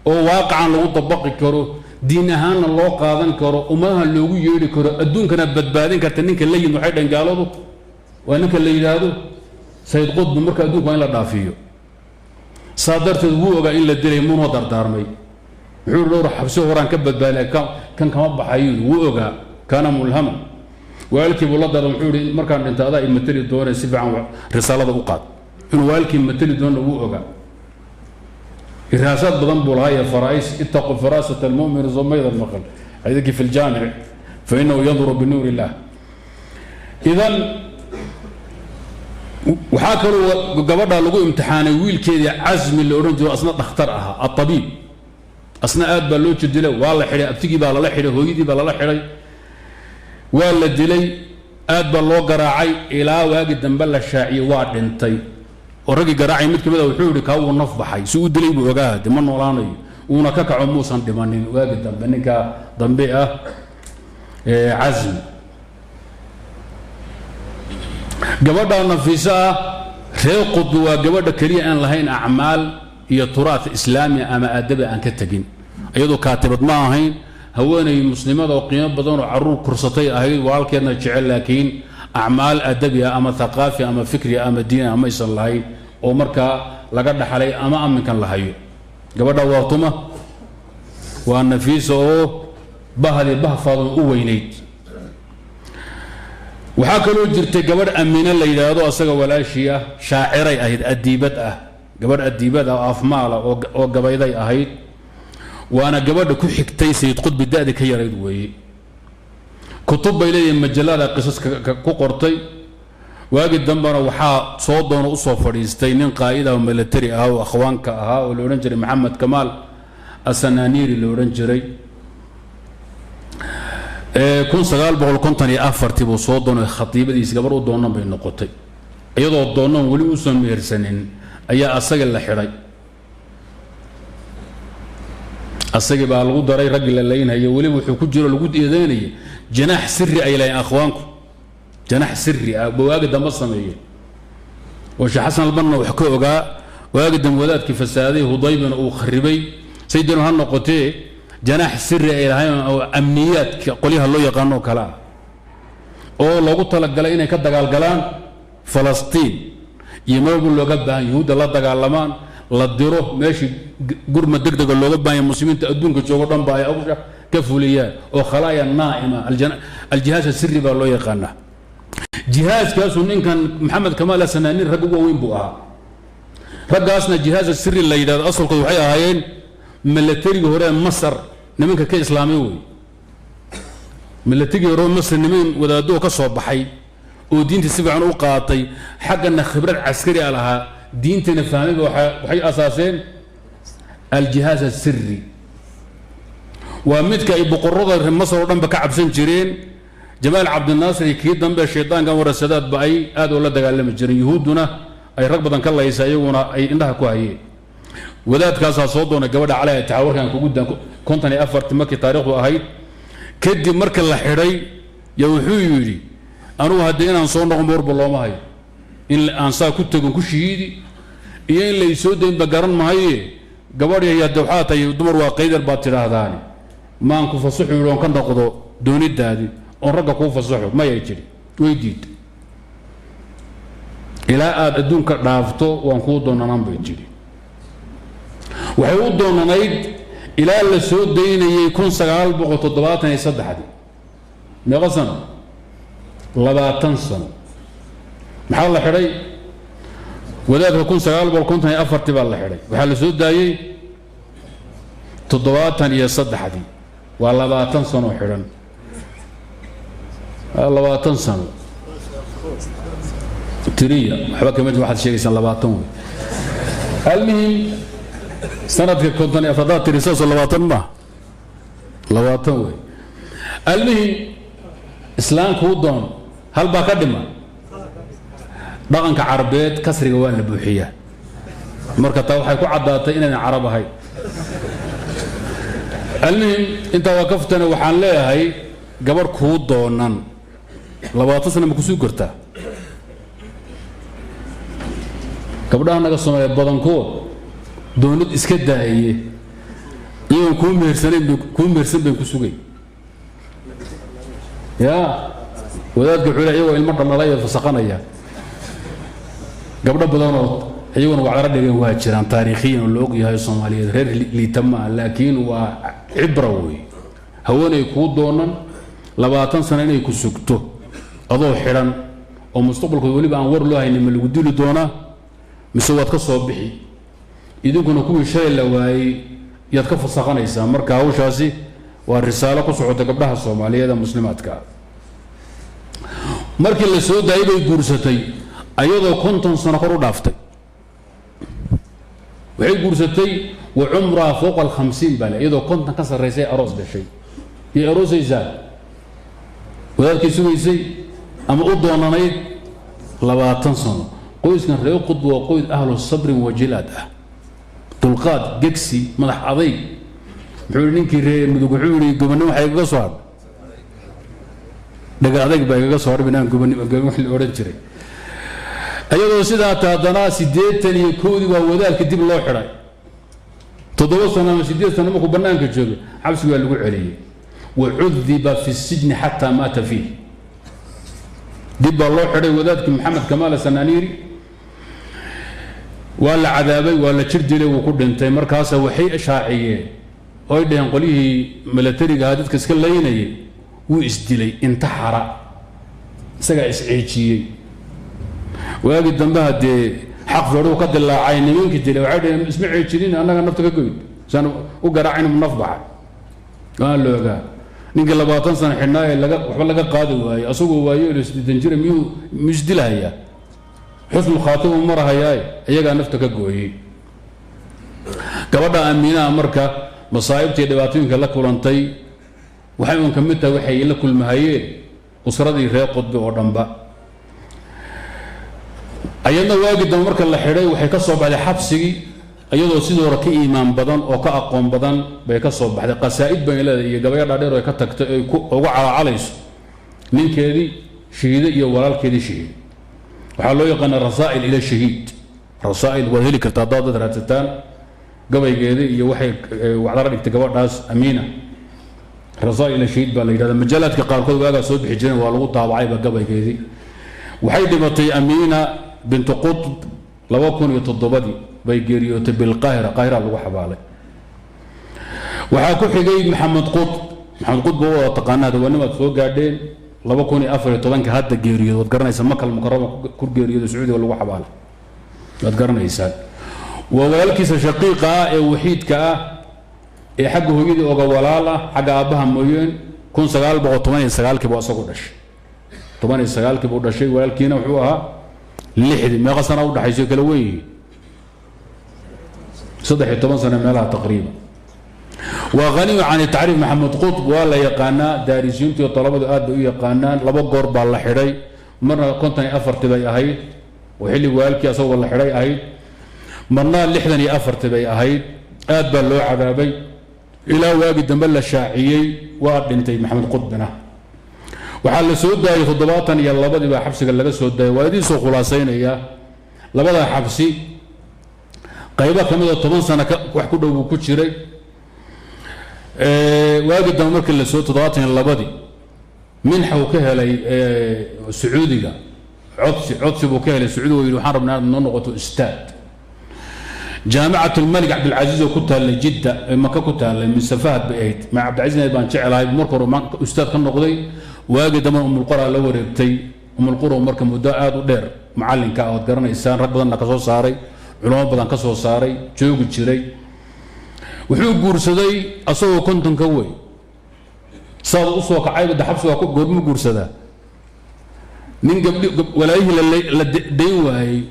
oo waaqacan lagu dabaqi karo, diin ahaanna loo qaadan karo, ummadaha loogu yeedhi karo, adduunkana badbaadin karta, ninka la yimid waxay dhaheen gaaladu waa ninka la yidhaahdo Sayid Qudbi. Marka adduunka waa in la dhaafiyo. Saa darteed wuu ogaa in la dilay, munoo dardaarmay. Wuxuu dhowr xabsi horaan ka badbaadinay, kan kama baxayu. Wuu ogaa, kaana mulhama. Waalkii buu la darda, wuxuu yihi markaan dhinto adaa i matali doonay, si fiican risaalada u qaad. Inuu waalkii matali doonana wuu ogaa. Iraasaad badan buu lahaa iyo faraa'is. Ittaqu firaasata almu'mini, somaydan maqal xadiidkii fi ljaamic, fa innahu yanduru binuur illah. Idan waxaa kaloo gabadha lagu imtixaanay wiilkeedii Casmi la odhan jiro, asna dhakhtar ahaa, atabiib. Asna aad baa loo jirdilay, waa la xidhay, abtigii baa lala xidhay, hooyadii baa lala xidhay, waa la dilay, aad baa loo garaacay, ilaa waagi dambe la shaaciyey waa dhintay. Oo raggii garaacay mid kamid a wuxuu yihi kaa wuu naf baxay, si u dilay buu ogaa de ma noolaanayo, wuuna ka kaco, muusan dhimanin waagi dambe ninka dambe ah Casmi. Gabadha Nafiiso ah reer Qudbi waa gabadha keliya aan lahayn acmaal iyo turaat islaami ama aadabi aan ka tegin. Iyadoo kaatibad ma ahayn, haweenay muslimada oo qiimo badan oo carruur kursatay ahayd, walaalkeedna jecel, laakiin acmaal adabi ah ama thaqaafi ama fikri ama diini ah maysan lahayn oo markaa laga dhaxlay ama aminkan la hayo. Gabadha waa tuma? Waa Nafiisa oo bahdii bahfaadun u weynayd. Waxaa kaloo jirtay gabadh Amiine la yidhaahdo, asaga walaashii ah, shaaciray ahayd, adiibad ah, gabadh adiibad ah oo afmaala oo gabayday ahayd. Waana gabadha ku xigtay Sayid Qudbi, da-di ka yarayd weeye. Kutub bay leeyihin, majalada qisaska ku qortay. Waagi dambena waxaa soo doono usoo fadhiistay nin qaa'id ah oo military ah oo akhwaanka ahaa oo la odhan jiray Maxamed Kamaal Asananiiri la odhan jiray. 1954 buu soo doonay khatiibadiisi, gabar u doonan bay noqotay. Iyadoo doonan weli uusan mehersanin ayaa asagii la xidhay, asagii baa lagu daray raggii la laynhayo. Weliba wuxuu ku jiro lagu eedeynaya janaax siri ay lahayn akhwaanku, janaax siri ah ba waagi dambe sameeyeen oo Sheekh Xasan Albanna wax ka ogaa. Waagi dambe wadaadkii fasaaday Hudaybina uu kharibay. Sayidina ha noqotee, janaax siri ay lahayn oo amniyaadka qolyaha loo yaqaano oo kale ah oo loogu talagalay inay ka dagaalgalaan Falastiin iyo meel looga baahan yuhuudda la dagaalamaan, la diro meeshii gurma deg dega looga baahan yahay, muslimiinta adduunka joogo dhan ba ay hawsha ka fuliyaan, oo khalaaya naa'ima, aljihaaz siri baa loo yaqaanaa. Jihaaskaasuu ninkan Maxamed Kamaal Asanaanin rag ugu waaweyn buu ahaa. Raggaasna jihaaz siri la yidhahdo asalkood waxay ahaayeen milatarigii hore Masar nimanka ka islaamay wey. Milatarigii hore Masar niman wadaadoo ka soo baxay oo diinta si fiican u qaatay, xaggana khibrad caskari a lahaa, diintana fahmayba, waxay asaaseen Aljihaaz asiri waa midka ay boqorada Masar oo dhanba ka cabsan jireen. Jamaal Cabdinaasir iyo kii dambe shaydaankan warasadaadba ay aad oo la dagaalami jireen, yuhuudduna ay rag badan ka laysa, iyaguna ay indhaha ku hayeen. Wadaadkaasaa soo doonay gabadha calaa taxa warkaan kugu daan 54-tii markii taariikhdu ahayd. Kadib marka la xidhay ya wuxuu yidhi, anugu haddii inaan soo noqon warba looma hayo, in aan saa ku tegon ku shahiidi iyo in laysoo daynba garan mahaye, gabadh hadde waxaa tahay dumar waa qaydar baad tidhaahdaani, maan ku fasaxu yidhi oon ka noqdo doonidaadi oon ragga kuu fasaxo? Mayay jiri, way diida. Ilaa aada adduunka dhaafto waan kuu doonanaan bay jiri. Waxay u doonanayd ilaa la soo daynayay 1973-dii. Meeqa sano? 20 sano. Maxaa la xidhay wadaadka? 1954-tii baa la xidhay, waxaa la soo daayey 73-dii. Waa 20 sano xidhan, 20 sano tiriya waxba kama jir waxaad sheegaysaan, 20 wey. Almuhim, sanadka 54 hadaad tiri saasoo 20 maaha, 20 wey. Almuhim, islaam kuu doon hal baa ka dhima. Dhaqanka Carabeed kasriga waa la buuxiyaa, marka taa waxay ku caddaatay inaynan Carab ahayn. Almuhim, intaa waa kaftane. Waxaan leeyahay, gabadh kuu doonan 20 sana ma kusuu kartaa? Gabdhaha naga Soomaaliya badankood doonad iska daaye, iyagoon kuu mehersanayn kuu mehersan bay ku sugay. Ya wadaadka wuxuu leeyahay iyagoo ilmo dhaldhalay oo fasaqanaya. Gabdho badanoo iyaguna wacdaro dhigeen waa jiraan taariikhiyan oo la og yahay Soomaaliyeed, reer liita maaha, laakiin waa cibra wey. Haweenay kuu doonan 20 sano inay ku sugto adoo xidhan oo mustaqbalkooda weliba aan war loo haynin, ma lagu dili doonaa mise waad ka soo bixi? Idinkuna kuwii shalay la waayey yaad ka fasaqanaysaa. Marka hawshaasi waa risaalo ku socota gabdhaha Soomaaliyeed ee muslimaadka ah. Markii la soo daayay bay guursatay ayadoo 50 sano kor u dhaaftay. Waxay guursatay wa cumraha fowqa alkhamsiin baa le, iyadoo 50 ka sarraysay aroos gashay. Yay aroosaysaa? Wadaadkay sugaysay ama u doonanayd 20 sano. Qoyskan reer Qudb waa qoys ahlu sabrin wajilaad ah, dulqaad, gegsi, madax adayg. Muxuu yihi ninkii reer Mudug? Wuxuu yihi, gobonimo waxay igaga soo hadhay dhaga adayg baa igaga soo hadhay inaan gobonimo wax la odhan jiray. Iyadoo sidaa ta haddana 81-dii waa wadaadka dib loo xidhay. 7 sano ama 8 sano markuu bannaanka joogay xabsigaa lagu celiyey. Wa cudiba fi sijni xataa maata fiih. Dib baa loo xidhay wadaadkii Maxamed Kamaal Sanaaniiri, waa la cadaabay, waa la jir dilay, wuu ku dhintay. Markaasa waxay shaaciyeen oy dhaheen qolyihii milatariga ahaa dadka iska laynayay, wuu isdilay, intaxara, isagaa isceejiyey. Waagii dambe haddee xaq feedhuhu ka dilaacay, nimankii dilay waxay dhaheen isma ceejinin, annaga nafta ka goyn saan u garaacin naf baxay. Waa la ogaa ninkii 20 sano xidhnaa ee laga waxba laga qaadi waayey, asagoo waayo ilo 80 jira miyuu isdilahayaa? Xusnu khaatimu marahayaaye, iyagaa nafta ka gooyey. Gabadha Amiinaha marka masaa'ibtii dhibaatooyinka la kulantay waxay uun ka mid tahay waxay la kulmahayeen usradii reer Qudbi oo dhanba. Ayadna waagii dambe marka la xidhay waxay ka soo baxday xabsigii iyadoo sidii hore ka iimaan badan oo ka aqoon badan bay ka soo baxday. Qasaa'id bay leedahay iyo gabayo dhaadheer oo ay ka tagtay ay uga calaacalayso ninkeedii shahiide iyo walaalkeedii shahiide. Waxaa loo yaqaanaa rasaa'il ila shahiid. Rasaa'il waad heli kartaa haddaad dad raadsataan gabaygeedii iyo waxay wacdara dhigtay gabadhaas Amiina. Rasaa'il ila shahiid baa la yidhahda. Majaalaadka qaarkood waagaa soo bixi jireen waa lagu daabacayba gabaygeedii. Waxay dhimatay Amiina bintu Qutb 2007-dii bay geeriyootay bilqaahira, Qaahira lagu xabaalay. Waxaa ku xigay Maxamed Qutb. Maxamed Qutb oo wada taqaanaa, dawaanimaad soo gaadheen, 2014-ka hadda geeriyooda waad garanaysaa, Makal Mukarama ku geeriyooda, Sacuudiga lagu xabaalay, waad garanaysaan. Waa walaalkiisa shaqiiqa ah ee waxiidka ah ee xagga hooyadii oga walaal ah xagga aabbaha mooyeen. 1919-kii buu asagu dhashay, 19-kii buu dhashay, walaalkiina wuxuu ahaa lixdii. Meeqa sana udhaxayso kala weyn yihiin? 13 sano meelaha taqriiban. Waa haniyu can tacriif. Maxamed Qutb waa la yaqaanaa, daarisiintu iyo talabadu aad bay u yaqaanaan. 2 goor baa la xidhay, marna 54 bay ahayd oo xilli waalkii asagoo la xidhay ahayd, marna 64 bay ahayd. Aad baa loo cadaabay ilaa waagi dambe la shaaciyey. Waa dhintay Maxamed Qutbina, waxaa la soo daayay 72dii baa xabsiga laga soo daayay. Waa idiin soo khulaasaynaya labadaa xabsi qaybo ka mid oo 10 sano wax ku dhow buu ku jiray. Waagi dambe markii la soo 72dii minxa uu ka helay Sacuudiga, codsi buu ka helay Sacuudiga oo yidhi waxaan rabnaa inaad noo noqoto ustaad Jaamicat Almalik Cabdilcasiis oo ku taallay Jidda ee Maka ku taallay, mise Fahad bay ahayd, ma Cabdilcasiis baan jeclahay. Marka hore ustaad ka noqday, waagi dambena Umulqura la wareegtay. Umulqura marka muddo aada u dheer macallinka ood garanaysaan, rag badanna ka soo saaray, culamo badan ka soo saaray, joogi jiray. Wuxuu guursaday asagoo 50 ka wey saad u soo kacayba de xabsi waa goormuu guursadaa. Nin gabdhi walaayihii la dayn waayey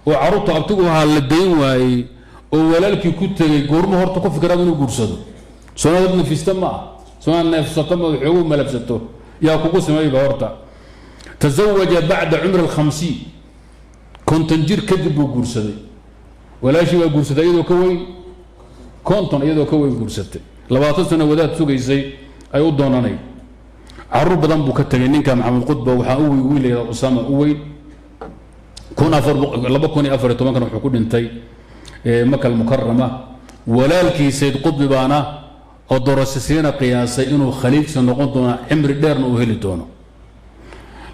oo carruurta abtigu ahaa la dayn waayey oo walaalkii ku tegey, goormu horta ku fikiraaba inuu guursado? Soonad nafista ma ah, soonad neefsato ma xoogu malabsato yaa kugu sameeyba horta. Tazawaja bacda cumri alkhamsiin, 50 jir kadib buu guursaday. Walaashii baa guursaday iyadoo ka weyn 50, iyadoo ka weyn guursatay. 20 sano wadaad sugaysay ay u doonanay. Caruur badan buu ka tegay ninka Maxamed Qutba. Waxaa u wiil la Usaama u weyn. 2014kan wuxuu ku dhintay Maka Almukarama. Walaalkii Sayd Qutbi baana oo dorasisiina qiyaasay inuu khaliifsa noqon doono, cimri dheerna uu heli doono.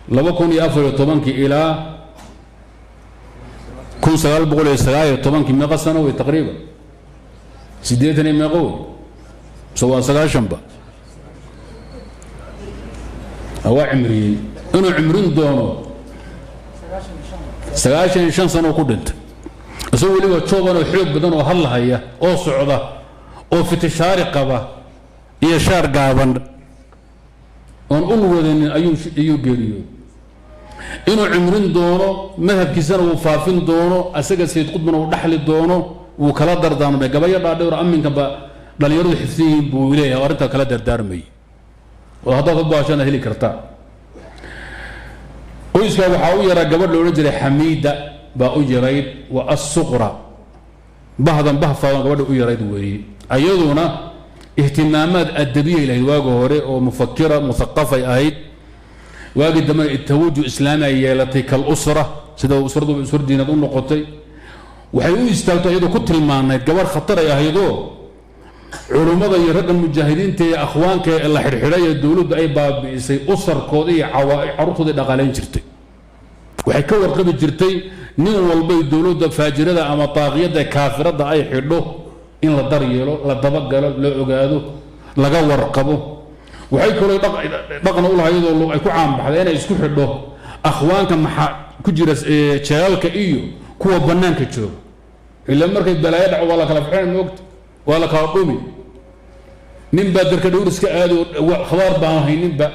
2014kii ilaa 1919kii meeqa sano wey? Taqriiban 80 iyo meeqo wey, mise waa 90ba? Waa cimriyey inuu cimrin doono. 95 sano ku dhintay, isagoo weliba jooban oo xoog badan oo hadlahaya oo socda oo fitishaari qaba iyo shaar gaaban oon ul wadanin ayuu geeriyooday. Inuu cimrin doono, madhabkiisana uu faafin doono, asaga Sayid Qudbina uu dhaxli doono, wuu kala dardaarmay. Gabayo dhaadheer aminkanba dhallinyaradu xifsan yihiin buu leeyahay oo arrintaa kala dardaarmayay, oo haddaad u baashana heli kartaa. Qoyska waxaa u yaraa gabadh la odhan jiray Xamiida baa u yarayd, waa assuqra bahdan bahfaadan gabadha u yarayd weeye. Ayaduna ihtimaamaad adabiyay lahayd waagi hore oo mufakira muthaqafay ahayd. Waagi dambena tawajuh islaami ay yeelatay, kal usra, sida usraduba usra diinad u noqotay. Waxay u istaagto iyadoo ku tilmaanayd gabarh khatar ay ahaydoo culummada iyo ragga mujaahidiinta ee akhwaanka ee la xidhxidhay ee dowladdu ay baabi'isay usarkooda iyo carruurtooda dhaqaalayn jirtay. Waxay ka warqabi jirtay nin walbay dowladda faajirada ama taaqiyadda kaafiradda ay xidho in la daryeelo, la dabagalo, la ogaado, laga warqabo. Waxay kaloo dhaqna u lahayd oo ay ku caanbaxday inay isku xidho akhwaanka maxaa ku jira jeelalka iyo kuwa bannaanka jooga. Ila markay balaayo dhaco waa la kala fixina, moogta, waa la kala dhumi. Nin baa darka dhowr iska aadi oo khabaar baan hayninba,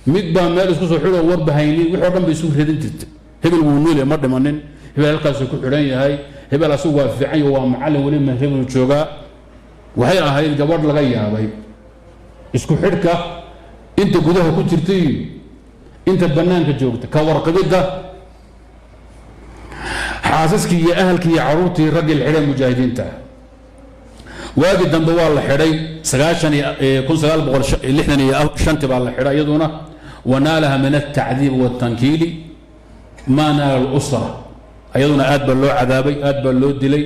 mid baa meel isku soo xidho warba haynin. Wixii o dhan bay isu redin jirtay. Hebel wuu nool ma dhimanin, hebel halkaasuu ku xidhan yahay, hebel asagu waa fiican yaho, waa macallin weli ma hebel joogaa. Waxay ahayd gabadh laga yaabay isku xidhka inta gudaha ku jirta iyo inta bannaanka joogta, ka warqabidda xaasaskii iyo ahalkii iyo carruurtii raggii la xidhay mujaahidiinta ah. Waagi dambe waa la xidhay 1965 baa la xidhay iyaduna. Wanaalaha min altacdiib waltankiili maa naala alusra. Iyaduna aad baa loo cadaabay, aad baa loo dilay.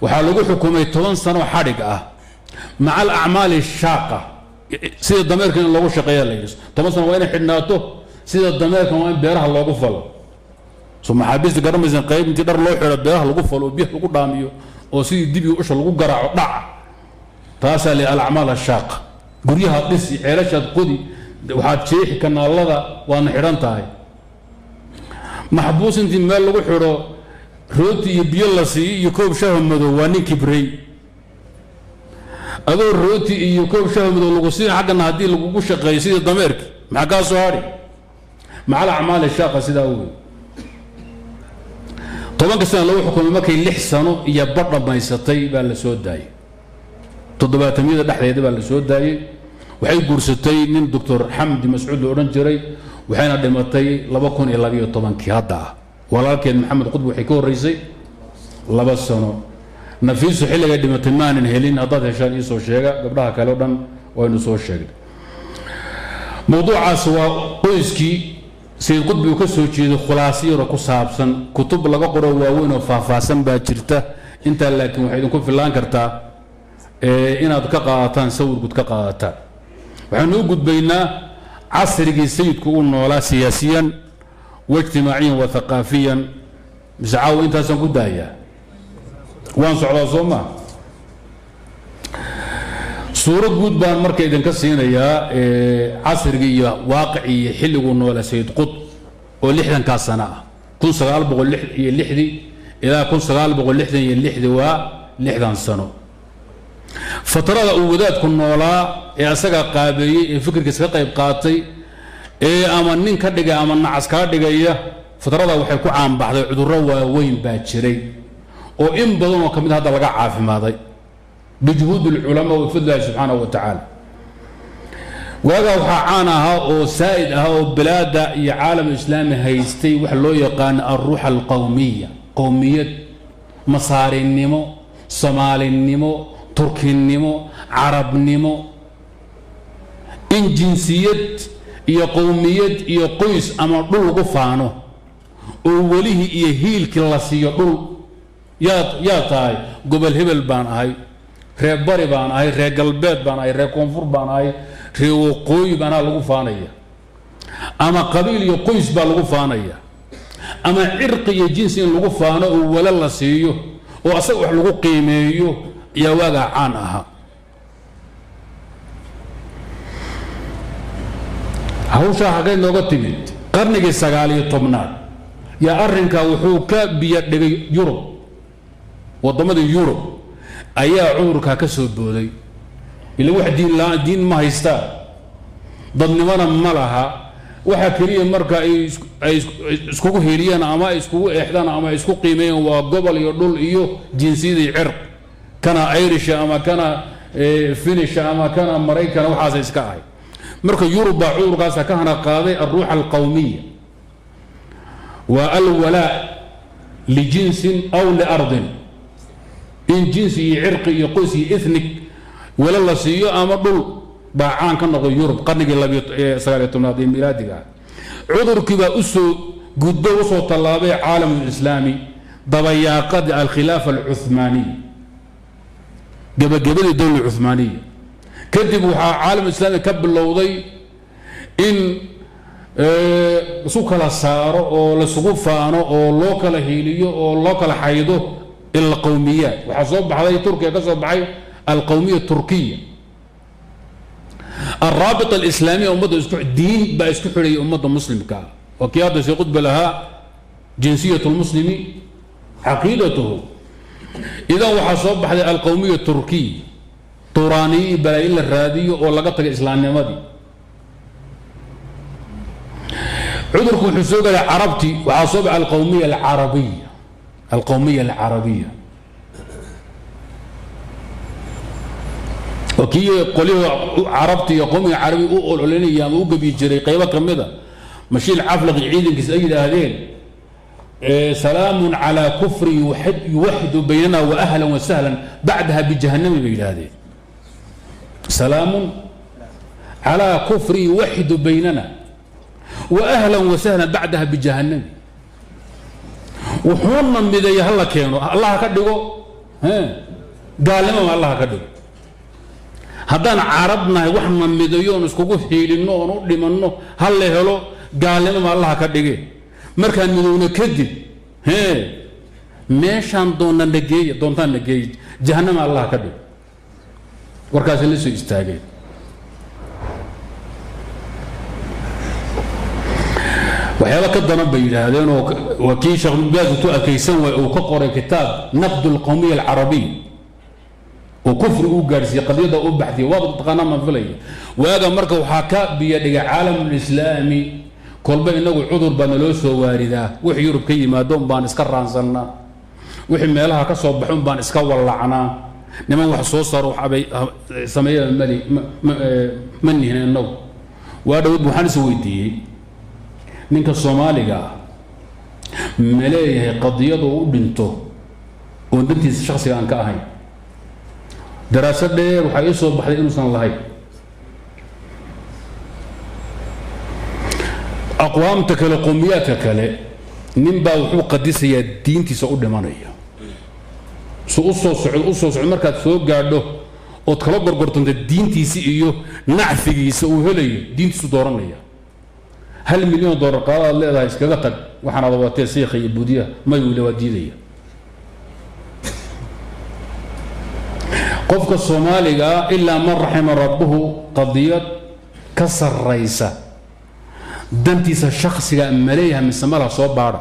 Waxaa lagu xukumay 10 sano xadhig ah maca alacmaali ashaaqa, sida dameerka in loogu shaqeeya la yidhi. 10 sano waa inay xidhnaato, sida dameerkan waa in beeraha loogu falo. Soo maxaabiista garanmaysan, qayb intii dhar loo xidho beeraha lagu falo oo biyaha lagu dhaamiyo oo sidii dibi usha lagu garaaco dhaca. Taasaa li alacmaal ashaaqa, guryahaad dhisi, ceelashaad qodi, waxaad jeexi kanaalada, waadna xidhan tahay. Maxbuus intii meel lagu xidho rooti iyo biyo la siiyo iyo koob shaha madow waa nin kibrey. Adoo rooti iyo koob shaha madow lagu siin, xaggana haddii lagugu shaqeeyo sidii dameerki, maxaa kaa soo hadhi? Maca alacmaali shaaqa sidaa wey. 10 sano lagu xukumay markay 6 sano iyo badh dhammaysatay baa la soo daayay 70-yada dhexdeeda baa la soo daayay waxay guursatay nin Dr. Xamdi Mascuud la odhan jiray waxayna dhimatay 2012 hadda ah walaalkeed Maxamed Qutb waxay ka horeysay 2 sano Nafiisu xilliga dhimatay maanan helin haddaad heshaan ii soo sheega gabdhaha kale oo dhan waynu soo sheegnay mawduucaas waa qoyskii Sayid Qutbi uu ka soo jeedo khulaasiyaro ku saabsan kutub laga qoro waaweyn oo faahfaahsan baa jirta intaa laakiin waxay idinku filaan kartaa inaad ka qaadataan sawir guud ka qaadataan waxaanu u gudbaynaa casrigii sayidku u noolaa siyaasiyan waijtimaaciyan wa thaqaafiyan mise caawa intaasaan ku daayaa waan socdaa soo maa suurad guud baan marka idinka siinayaa casrigii iyo waaqicii iyo xilliguu noolaa Sayid Qutb oo 60-kaa sano ah 1906 ilaa 1966 waa 60 sano fatrada uu wadaadku noolaa ee asaga qaabeeyey ee fikirkiisa ka qayb qaatay ee ama nin ka dhigay ama nacas kaa dhigaya fatrada waxay ku caanbaxday cudurro waaweyn baa jiray oo in badan oo ka mid hadda laga caafimaaday bijuhuud alculamaa wa fadlillahi subxaanahu wa tacaala waagaa waxaa caan ahaa oo saa'id ahaa oo bilaada iyo caalam islaami haystay wax loo yaqaano alruuxa alqowmiya qowmiyad masaarinimo soomaalinimo turkinimo carabnimo in jinsiyad iyo qowmiyad iyo qoys ama dhul lagu faano oo welihii iyo hiilkii la siiyo dhul yaa tahay gobol hebel baan ahay reer bari baan ahay reer galbeed baan ahay reer koonfur baan ahay reer waqooyi baanaa lagu faanaya ama qabiil iyo qoys baa lagu faanaya ama cirqi iyo jinsi in lagu faano oo wala la siiyo oo asaga wax lagu qiimeeyo yaa waagaa caan ahaa hawshaa xaggay nooga timid qarnigii 19aad yaa arrinkaa wuxuu ka biyo dhigay Yurub waddamadii Yurub ayaa cudurkaa ka soo booday ila wax diin la'aan diin ma haystaa dadnimona ma laha waxa keliya marka ay iskugu heliyaan ama ay iskugu eexdaan ama ay isku qiimeeyaan waa gobol iyo dhul iyo jinsiyad iyo cirq kana Irish ama kana Finnish ama kana Maraykan waxaas iska ahay marka Yurub baa cudurkaas ka hana qaaday alruuxa alqawmiya wa alwalaa lijinsin aw liardin in jinsi iyo cirqi iyo qoys iyo ethnic wala la siiyo ama dhul baa caan ka noqday Yurub qarnigii 19aad ee milaadiga cudurkii baa usoo gudbo usoo tallaabay caalamul islaami dabayaaqadii alkhilaafa alcuthmaaniya gabagabadii dowla cuthmaaniya kadib waxaa caalamul islaami ka bilowday in isu kala saaro oo lasugu faano oo loo kala hiiliyo oo loo kala xaydo ila qowmiyaat waxaa soo baxday Turkiya ka soo baxay alqowmiya turkiya الرابطة الإسلامية أمة دين بأسكو حرية أمة مسلم كا وكيادة سيقود لها جنسية المسلم عقيدته إذا وحصب هذا القومية التركية توراني بلايل الراديو ولا قطع الإسلام ماضي عذركم حسوق العربتي وحصب على القومية العربية القومية العربية وكي قوليه عربتي قومي عربي أقول يا موجب يجري قيبة كمدة ماشي العفلق عيد كسيد هذين سلام على كفر يوحد بيننا وأهلا وسهلا بعدها بجهنم بهذين سلام على كفر يوحد بيننا وأهلا وسهلا بعدها بجهنم وحونا بذي هلا كانوا الله كدغو ها قال لهم الله كدغو haddaan carabnahay wax na midayoon iskugu hiilinno oon u dhimanno hal la helo gaalnimama allaha ka dhige markaan midowno kadib hee meeshaan doonna nageeya doontaan nageeya jahannama allaha ka dhige warkaasi la soo istaageen waxyaaba ka daran bay yidhaahdeen oo waa kii Sheekh Ibn Baaz intuu adkaysan waay uu ka qoray kitaab naqdu alqawmiya alcarabiya وكفر وغارسي قضيه او بحثي واضح تقانا ما فيلay waaga marka waxa ka biyo dhiga caalam islaami Kolba inagu cudur baa naloo soo waaridaa, wixii Yurub ka yimaado un baan iska raansannaa, wixii meelaha ka soo baxo un baan iska wallacnaa. Niman wax soo saaro waxbay sameeyaba mali ma nihin inagu. Waa dhowd waxaan is weydiiyey, ninka Soomaaliga ah ma leeyahay qadiyadu u dhinto oon dantiisa shaksiga aan ka ahayn? Daraasad dheer waxaa ii soo baxday inuusan lahayn. Aqwaamta kale, qowmiyaadka kale, nin baa wuxuu qadisayaa diintiisa u dhimanaya, su u soo socdo u soo socdo. Markaad soo gaadho ood kala gorgortanta diintiisi iyo nacfigiisa uu helayo, diintiisu dooranaya. $1 milyan qaadaad leedahay, iskaga tag waxaan ada watee siikha iyo buudiyaha, may wile waa diidaya. Qofka Soomaaligaa, ilaa man raxima rabbuhu, qadiyad ka sarraysa dantiisa shaksiga ma leeyahay mise malaha? Soo baadha.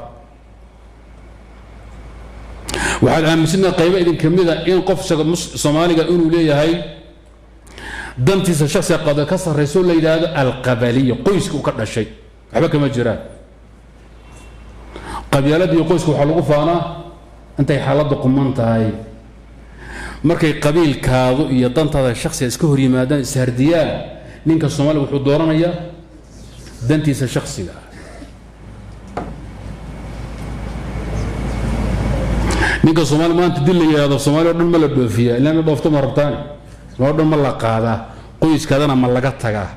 Waxaad aaminsantaha qaybo idin ka mida in qof Soomaaliga inuu leeyahay dantiisa shaksiga qadiyad ka sarraysa oo la yidhaahdo alqabaliya, qoyska u ka dhashay. Waxba kama jiraan. Qabyaalada iyo qoyska waxaa lagu faanaa intay xaaladda quman tahay. Markay qabiilkaadu iyo dantaada shaksiga iska hor yimaadaan, ishardiyaan, ninka Soomaaliga wuxuu dooranayaa dantiisa shaksiga ah. Ninka Soomaali maanta dil la yidhahdo, Soomaali o dhan ma la dhoofiyaa? Ilaan la dhoofto ma rabtaani. Soomaali o dhan ma la qaadaa? Qoyskaadana ma laga tagaa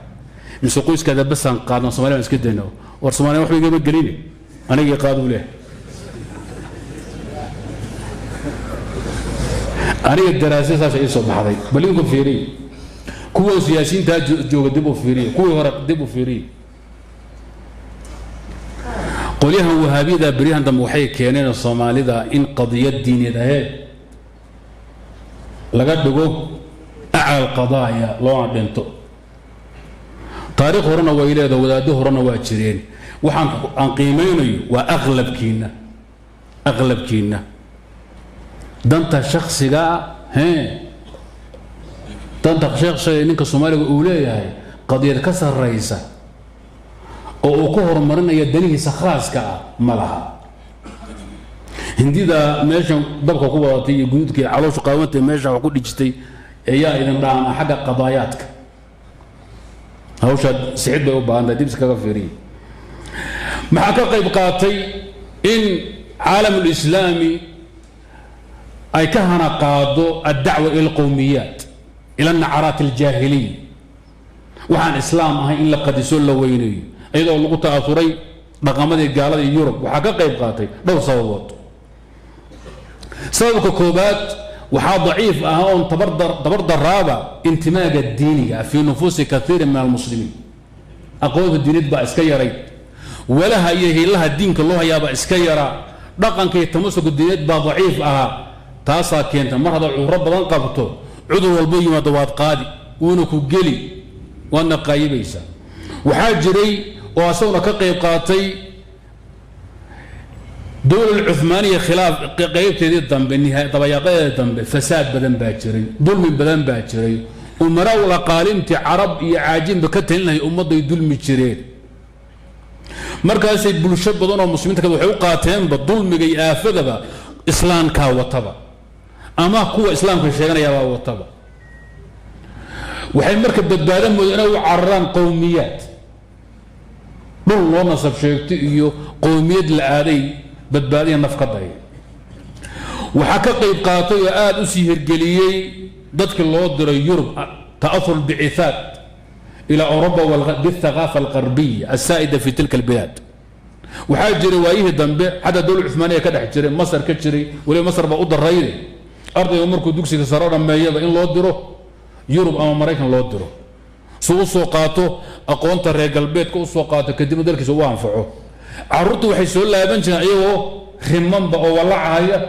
mise qoyskaada basaan qaadna, Somali baan iska dayno? War Somaaliya waxba igama geline, anigii qaaduu leh. Aniga daraasad saas ii soo baxday. Bal idinku fiiriy kuwan siyaasiyiintaa jooga, dib u fiiriya kuwii hore, dib u fiiriya qolyahan wahaabiyada. Beryahan dambe waxay keeneen Soomaalida in qadiyad diineed ahee laga dhigo acla alqadaaya loona dhinto. Taariikh horena way leedahay, wadaaddo horena waa jireen. Waxaan aan qiimeynayo waa aqlabkiinna. Aqlabkiinna danta shaksiga hee, danta shaksiga ninka Soomaaliga uu leeyahay qadiyad ka sarraysa oo uu ku horumarinaya danihiisa khaaska ah ma laha. Hindida meeshan dabka ku wadatay iyo guduudka iyo calooshu qaawantay meesha wax ku dhijistay ayaa idin dhaama xagga qadaayaadka. Hawshaad sixid bay u baahan tahay, dib iskaga fiiriya. Maxaa ka qayb qaatay in caalamulislaami ay ka hana qaado addacwa ila alqowmiyaat, ila anacaraat aljaahiliya, waxaan islaam ahayn in la qadiso, la weyneeyo, iyadoo lagu ta'auray dhaqamadii gaalada iyo Yurub? Waxaa ka qayb qaatay dhowr sababood. Sababka koobaad, waxaa daciif ah oon tabar daraaba intimaaga diiniga fii nufuusi kaiirin min almuslimiin. Aqoonta diineed baa iska yarayd, walaha iyo hiilaha diinka loo hayaabaa iska yaraa, dhaqanka iyo tamasuka diineed baa daciif ahaa. Taasaa keenta mar haddaad cudurro badan qabto, cudur walbo yimaado waad qaadi, wuuna ku geli, waadna qaayibaysaa. Waxaa jiray oo asaguna ka qayb qaatay dowla cumaaniya khilaaf qaybteedii dambe, dabayaaqadeeda dambe, fasaad badan baa jiray, dulmi badan baa jiray. Umaraa aqaalimtii carab iyo caajinba ka talinlahay ummadday dulmi jireen. Markaasay bulsho badan oo muslimiinta kale waxay u qaateenba dulmiga iyo aafadaba islaamkaa wataba ama kuwa islaamka sheeganayaabaa wataba. Waxay marka badbaado mooda inay u cararaan qowmiyaad, dhul loo nasab sheegto iyo qowmiyad la aaday badbaadiya naf ka daya. Waxaa ka qayb qaatay oo aada u sii hirgeliyey dadkii loo diray Yurub, ta'ahur bicihaat ilى Oruba bاthaqaafa alqarbiya asaa'ida fi tilka albilaad. Waxaa jiray waayihii dambe xataa dowla cumaaniya ka dhex jiray, Masar ka jiray, weliba Masar baa u darayde, ardayga markuu dugsiga saro dhammeeyaba in loo diro Yurub ama Maraykan loo diro si u soo qaato aqoonta reer galbeedka, usoo qaato, kadibna dalkiisa u anfaco. Carruurtu waxay soo laaban jireen iyagoo rimanba oo wallacahaya,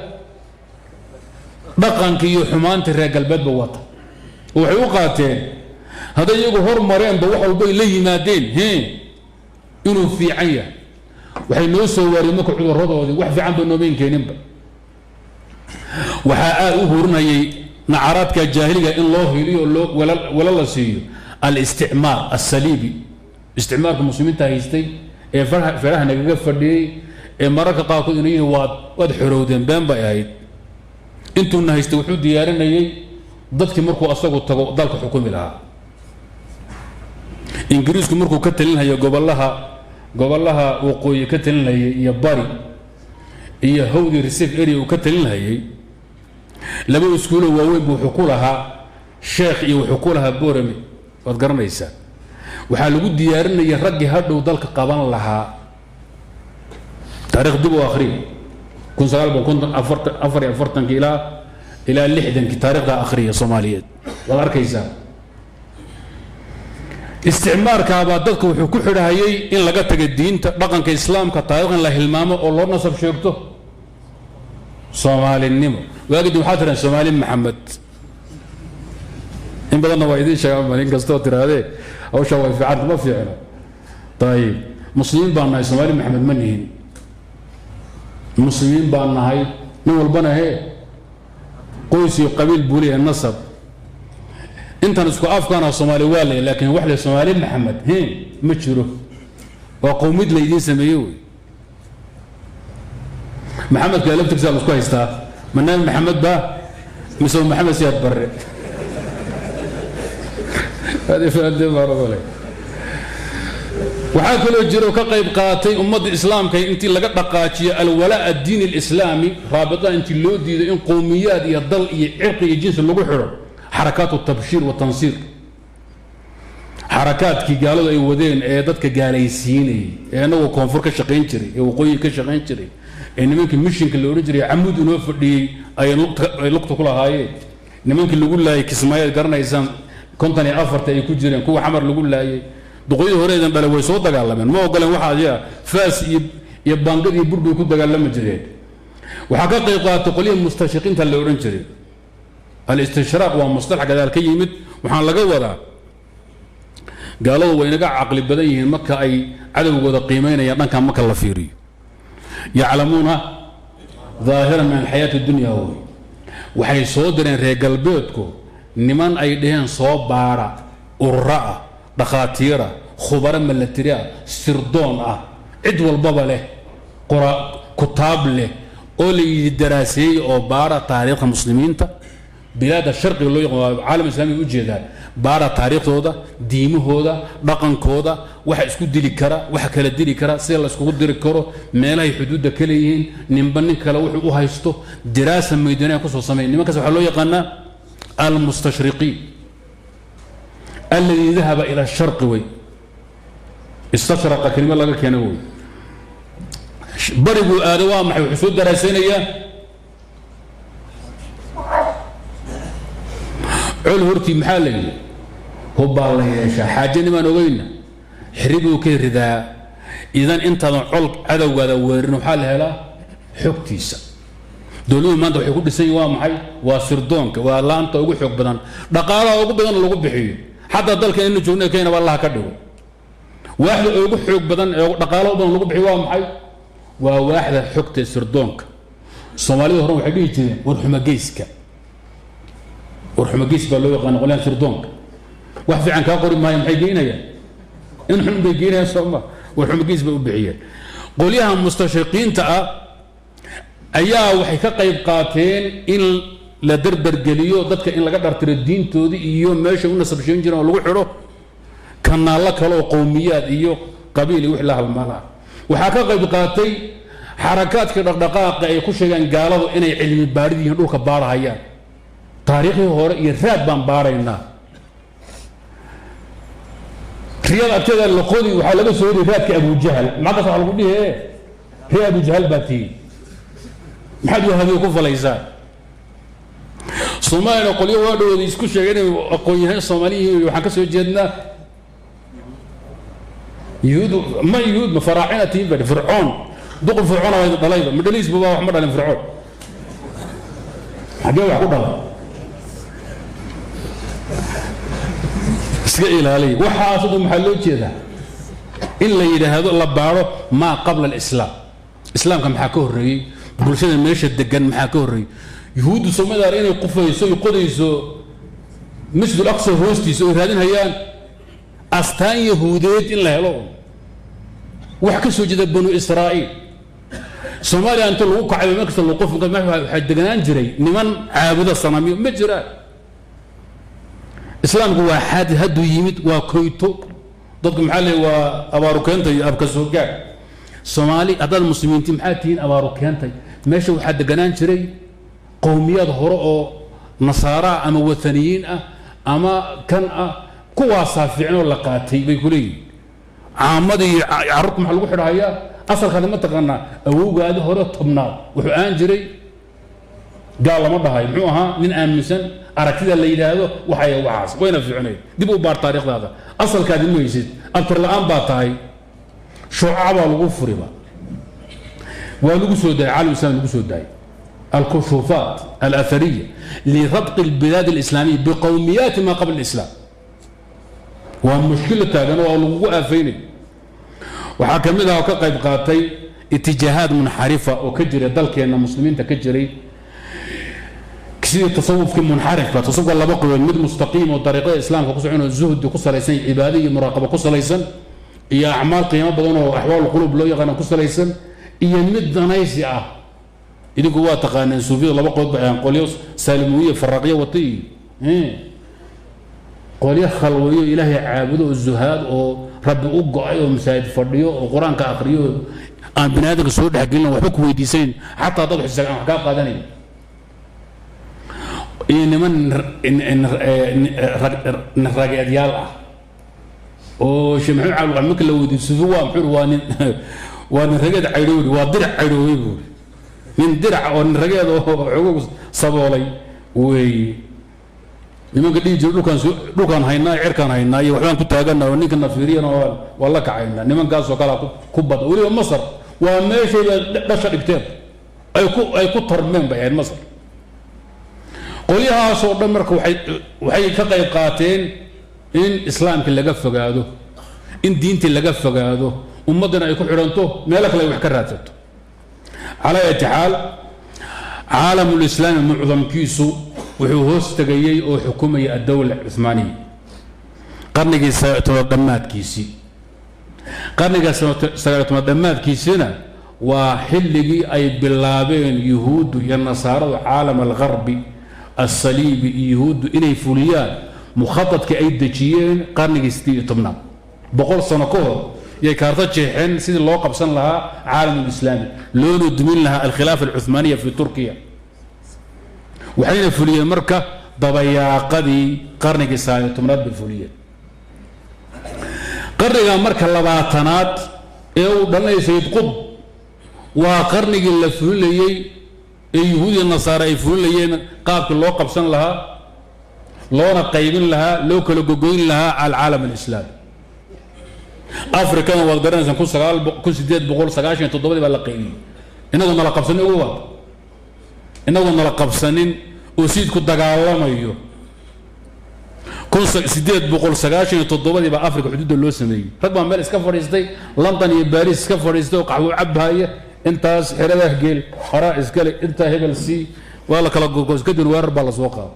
dhaqanka iyo xumaantii reer galbeedba wata. Oo waxay u qaateen hadday iyagu hormareenba wax walbay la yimaadeen inuu fiican yahay. Waxay noo soo waariyeen marka cudurradoodii, wax fiican ba noomayn keeninba. Waxaa aada u hurinayay nacaraadka jaahiliga in loo hiliyo, loo wala la siiyo alisticmaar asaliibi, isticmaarka muslimiinta haystay Ee faraha nagaga fadhiyey ee mararka qaarkood inuu yihi waad xorowdeen, been bay ahayd. Intuuna haystay wuxuu diyaarinayey dadkii markuu asagu tago dalka xukumi lahaa. Ingiriisku markuu ka talinhayo gobolaha waqooyi ka talinhayay iyo bari iyo hawdii reserve area uu ka talinhayay, laba iskuulo waaweyn bu wuxuu ku lahaa Sheekh iyo wuxuu ku lahaa Borame, waad garanaysaa. Waxaa lagu diyaarinayay raggii hadhow dalka qaban lahaa. Taarikh dib u akhriya, 1944-kii ilaa 60-kii taarikhda akhriya Soomaaliyeed, waad arkaysaa. Isticmaarkaabaa dadka wuxuu ku xidhahayay in laga taga diinta, dhaqanka Islaamka, taarikh in la hilmaamo oo loo nasab sheegto Soomaalinimo. Waagidi waxaa tiraan Soomaali Maxamed, in badanna waa idiin sheegaan, in kastoo tirahdee hawshaa way fiicanta, ma fiicno. Ayib, muslimiin baan nahay, Soomaali Maxamed ma nihin, muslimiin baan nahay. Nin walbana hee qoys iyo qabiil buu leeyahay, nasab. Intan isku afkaana Soomaali waa leeyahay, laakiin wax le Soomaali Maxamed he ma jiro, waa qowmid laydiin sameeyey. Wey Maxamedka laftirkiisa la isku haystaa, ma Nabi Maxamed baa mise Maxamed Siyaad Barre? Waxaa kaloo jiro ka qayb qaatay ummadda Islaamka intii laga dhaqaajiyo alwalaa addiin alislaami, raabitaha intii loo diido in qowmiyaad iyo dal iyo cirqi iyo jinsi lagu xidho, xarakaat tabshiir watansiir, xarakaadkii gaaladu ay wadeen ee dadka gaalaysiinayay, ee inagoo koonfur ka shaqayn jiray, ee waqooyi ka shaqayn jiray, ee nimankii mishinka la odhan jiray Camuud inoo fadhiyey ay lugta ku lahaayeen, nimankii lagu laayay Kismaayo garanaysaan 54-ta ay ku jireen, kuwa Xamar lagu laayay, duqoyadii horeedan dhalay way soo dagaalameen, ma ogoleen waxaa ya faas iyo baangad iyo bur bay ku dagaalami jireen. Waxaa ka qayb qaatay qolyihii mustashiqiinta la odhan jiray. Alistishraaq waa mustalax gadaal ka yimid, waxaan laga wadaa gaaladu way inaga caqli badan yihiin marka ay cadowgooda qiimeynayaan dhankan marka la fiiriyo. Yaclamuuna daahiran min alxayaati dunya. Wey waxay soo direen reer galbeedku niman ay dhaheen soo baara, urura ah, dhakhaatiira, khubaro milatari ah, sirdoon ah, cid walbaba leh, kutaab leh, oo la yidhi daraaseeyey oo baara taariikhda muslimiinta bilaada sharqiga loo yaqaan, caalam islami u jeedaan, baara taariikhdooda, diimahooda, dhaqankooda, waxa isku dili kara, waxa kala dili kara, sida la iskugu diri karo, meelahay xuduudda ka leeyihiin, ninba nin kale wuxuu u haysto, diraasa maydanaya kusoo sameey. Nimankaas waxaa loo yaqaanaa almustashriqiin, alladii dahaba ila sharqi. Wey istashraqa kelima laga keena, wey bariguu aado. Waa maxay wuxuu soo daraasaynayaa? Col hortii maxaa la yidhi? Hubbaa la yeeshaa, xaaje nimaan ogeyna xiribuu ka ridaa. Idan intaadan col cadowgaada weerarin waxaa la helaa xogtiisa. Dowladuhu maanta waxay ku dhisan yihin waa maxay? Waa sirdoonka, waa laanta ugu xoog badan, dhaqaalaha ugu badan lagu bixiyo. Xataa dalkan inu joogna Kenya ba Allaha ka dhigo, waaxda ugu xoog badan ee dhaqaalaha badan lagu bixiyo waa maxay? Waa waaxda xogta sirdoonka. Soomaalida hore waxay dhihi jireen warxumageyska, warxumageys baa loo yaqaana qolyahan sirdoonka. Wax fiican kaa qori maayo, maxay geynayaan? In xun bay geynayaan, sooma? Warxumageys bay u bixiyeen. Qolyaha mustashriqiinta ah ayaa waxay ka qayb qaateen in la dardargeliyo dadka, in laga dhartiro diintoodii iyo meeshay u nasabsheyn jireen oo lagu xidho kanaallo kale oo qowmiyaad iyo qabiil iyo wix la halmaalaa. Waxaa ka qayb qaatay xarakaadka dhaqdhaqaaqa ay ku sheegaan gaaladu inay cilmi baadhid yihiin, dhulka baarahayaan, taariikhdii hore iyo raad baan baaraynaa. Riyad agteeda la qodi waxaa laga soo heli raadka Abujahal, maxaa kaas waa lagu dhihi ree Abujahal baa tihi, maxaad wahabiye ku falaysaa? Soomaaliyana qolyo waa dhowooda isku sheegay inay aqoon-yahaan Soomaaliyihiin, waxaan ka soo jeednaa yuhuud, ma yuhuud ma faraacina tihiin ba Fircoon, duqul Fircoon waa dhalayba, ma dhaliisba baa wax ma dhalin Fircoon, xaggee wax ku dhalay? Iska ilaaliya waxaas dhan. Maxaa loo jeedaa? In la yidhaahdo la baaro maa qabla alislaam, islaamka maxaa ka horreeyey, bulshada meesha degan maxaa ka horreeyey. Yuhuuddu soomadaar inay qufayso iyo qodayso Masjid Aqsa hoostiisa oo raadinhayaan astaan yahuudeed in la helo. Wax ka soo jeeda Banu Israa'iil. Soomaaliya inta lagu kacay markasta lagu qof waxaa deganaan jiray niman caabuda sanamyo ma jiraan. Islaamku waa xaadid hadduu yimid, waa koyto. Dadku maxaa leey waa abaaru keentay abka soo gaar. Soomaali haddaad muslimiinti maxaa tihiin abaaru keentay? Meesha waxaa deganaan jiray qowmiyaad hore oo nasaaraa ama wathaniyiin ah ama kan ah, kuwaasaa fiicnoo la qaatay bay ku leeyihin. Caamada iyo carruurta maxaa lagu xidhahayaa? Asalkaadi ma taqaanaa awowgaadi hore tobnaad wuxuu aan jiray gaal lama dhahayo, muxuu ahaa nin aaminsan aragtida la yidhaahdo waxay waxaas wayna fiicnayd. Dib u baar taariikhdaada, asalkaadi ma haysid, abtir la-aan baa tahay, shuuca baa lagu furiba. Waa lagu soo daayay caalam islam, lagu soo daayay alkushuufaat alathariya lirabqi albilaad alislaamiya biqowmiyaati ma qabla alislaam. Waa mushkilo taagan oo lagugu aafaynay. Waxaa ka mid ah oo ka qayb qaatay itijaahaad munxarifa oo ka jiray dalkeenna muslimiinta ka jiray, sidii tasawufkii munxarifka. Tasawufka laba qaybood, mid mustaqiim oo dariiqada islaamka ku socon oo zuhdi ku salaysan, cibaado iyo muraaqabo ku salaysan, iyo acmaal qiimo badan oo axwaal qulub loo yaqaano ku salaysan, iyo mid danaysi ah. Idinku waa taqaaneen suufiyada laba qodob bay ahaan, qolyo saalimuwiya faraqyo wata iyo qolyo khalweeyo ilaahay caabudo oo zuhaad oo rabbi u go-ay oo masaajid fadhiyo oo qur-aanka akhriyo oo aan bini aadamka soo dhexgelin, waxba ku weydiisanayn, xataa dad xisaab aan wax kaa qaadanayn, iyo niman rageedyaal ah oo Sheekh Maxamed Cabdi marka la weydiiyo suufi waa muxuu, waa nin rageed caydhowri, waa dirac caydhoobay buuri, nin dirac oo nin rageed oo xogog saboolay weeye. Nimanka dhihi jira dhulkaan dhulkaan haynaa, cirkaan haynaa iyo waxbaan ku taagana oo ninkana fiiriyana waa la kacaynaa, nimankaasoo kalea ku bada. Weliba Masar waa meeshayba dhasha dhigteen ay ku tarmeen bay ahayd Masar. Qolyahaasoo dhan marka waxay ka qayb qaateen in islaamkii laga fogaado, in diintii laga fogaado, ummaddana ay ku xidhanto meelo kale ay wax ka raadsato. Calaa ayati xaal, caalamulislaami mucdamkiisu wuxuu hoos tegayey oo xukumayay addawla cuhmaaniya qarnigii 19aad dhammaadkiisii. Qarniga 19aad dhammaadkiisina waa xilligii ay bilaabeen yuhuuddu iyo nasaaradu caalam algharbi alsaliibi iyo yuhuuddu inay fuliyaan mukhaadadkii ay dejiyeen qarnigii 18aad. 100 sano ka hor yay kaarto jeexeen sidii loo qabsan lahaa caalamulislaami, loona dumin lahaa alkhilaafa alcuhmaaniya fi Turkiya. Waxayna fuliyeen marka dabayaaqadii qarnigii 19aad bay fuliyeen. Qarniga marka 20aad ee uu dhalinaya Sayid Qutb waa qarnigii la fulinayey ee yuhuudiya nasaare ay fulinayeen qaabkii loo qabsan lahaa, loona qaybin lahaa, loo kala gogoyn lahaa alcaalam alislaami. Afrikana waad garanaysaan, 1897dii baa la qaybiyey, inagoo nala qabsanin. Ugu waad inagoo nala qabsanin oo siidku dagaalamayo, 1897dii baa Africa xuduudda loo sameeyey. Rag baa meel iska fadhiistay, London iyo Baris iska fadhiistay oo qaxwo cabhaya, intaas xeradah geel horaa iskale, intaa hebel c waa la kala gogoos, kadibna weerar baa lasoo qaado.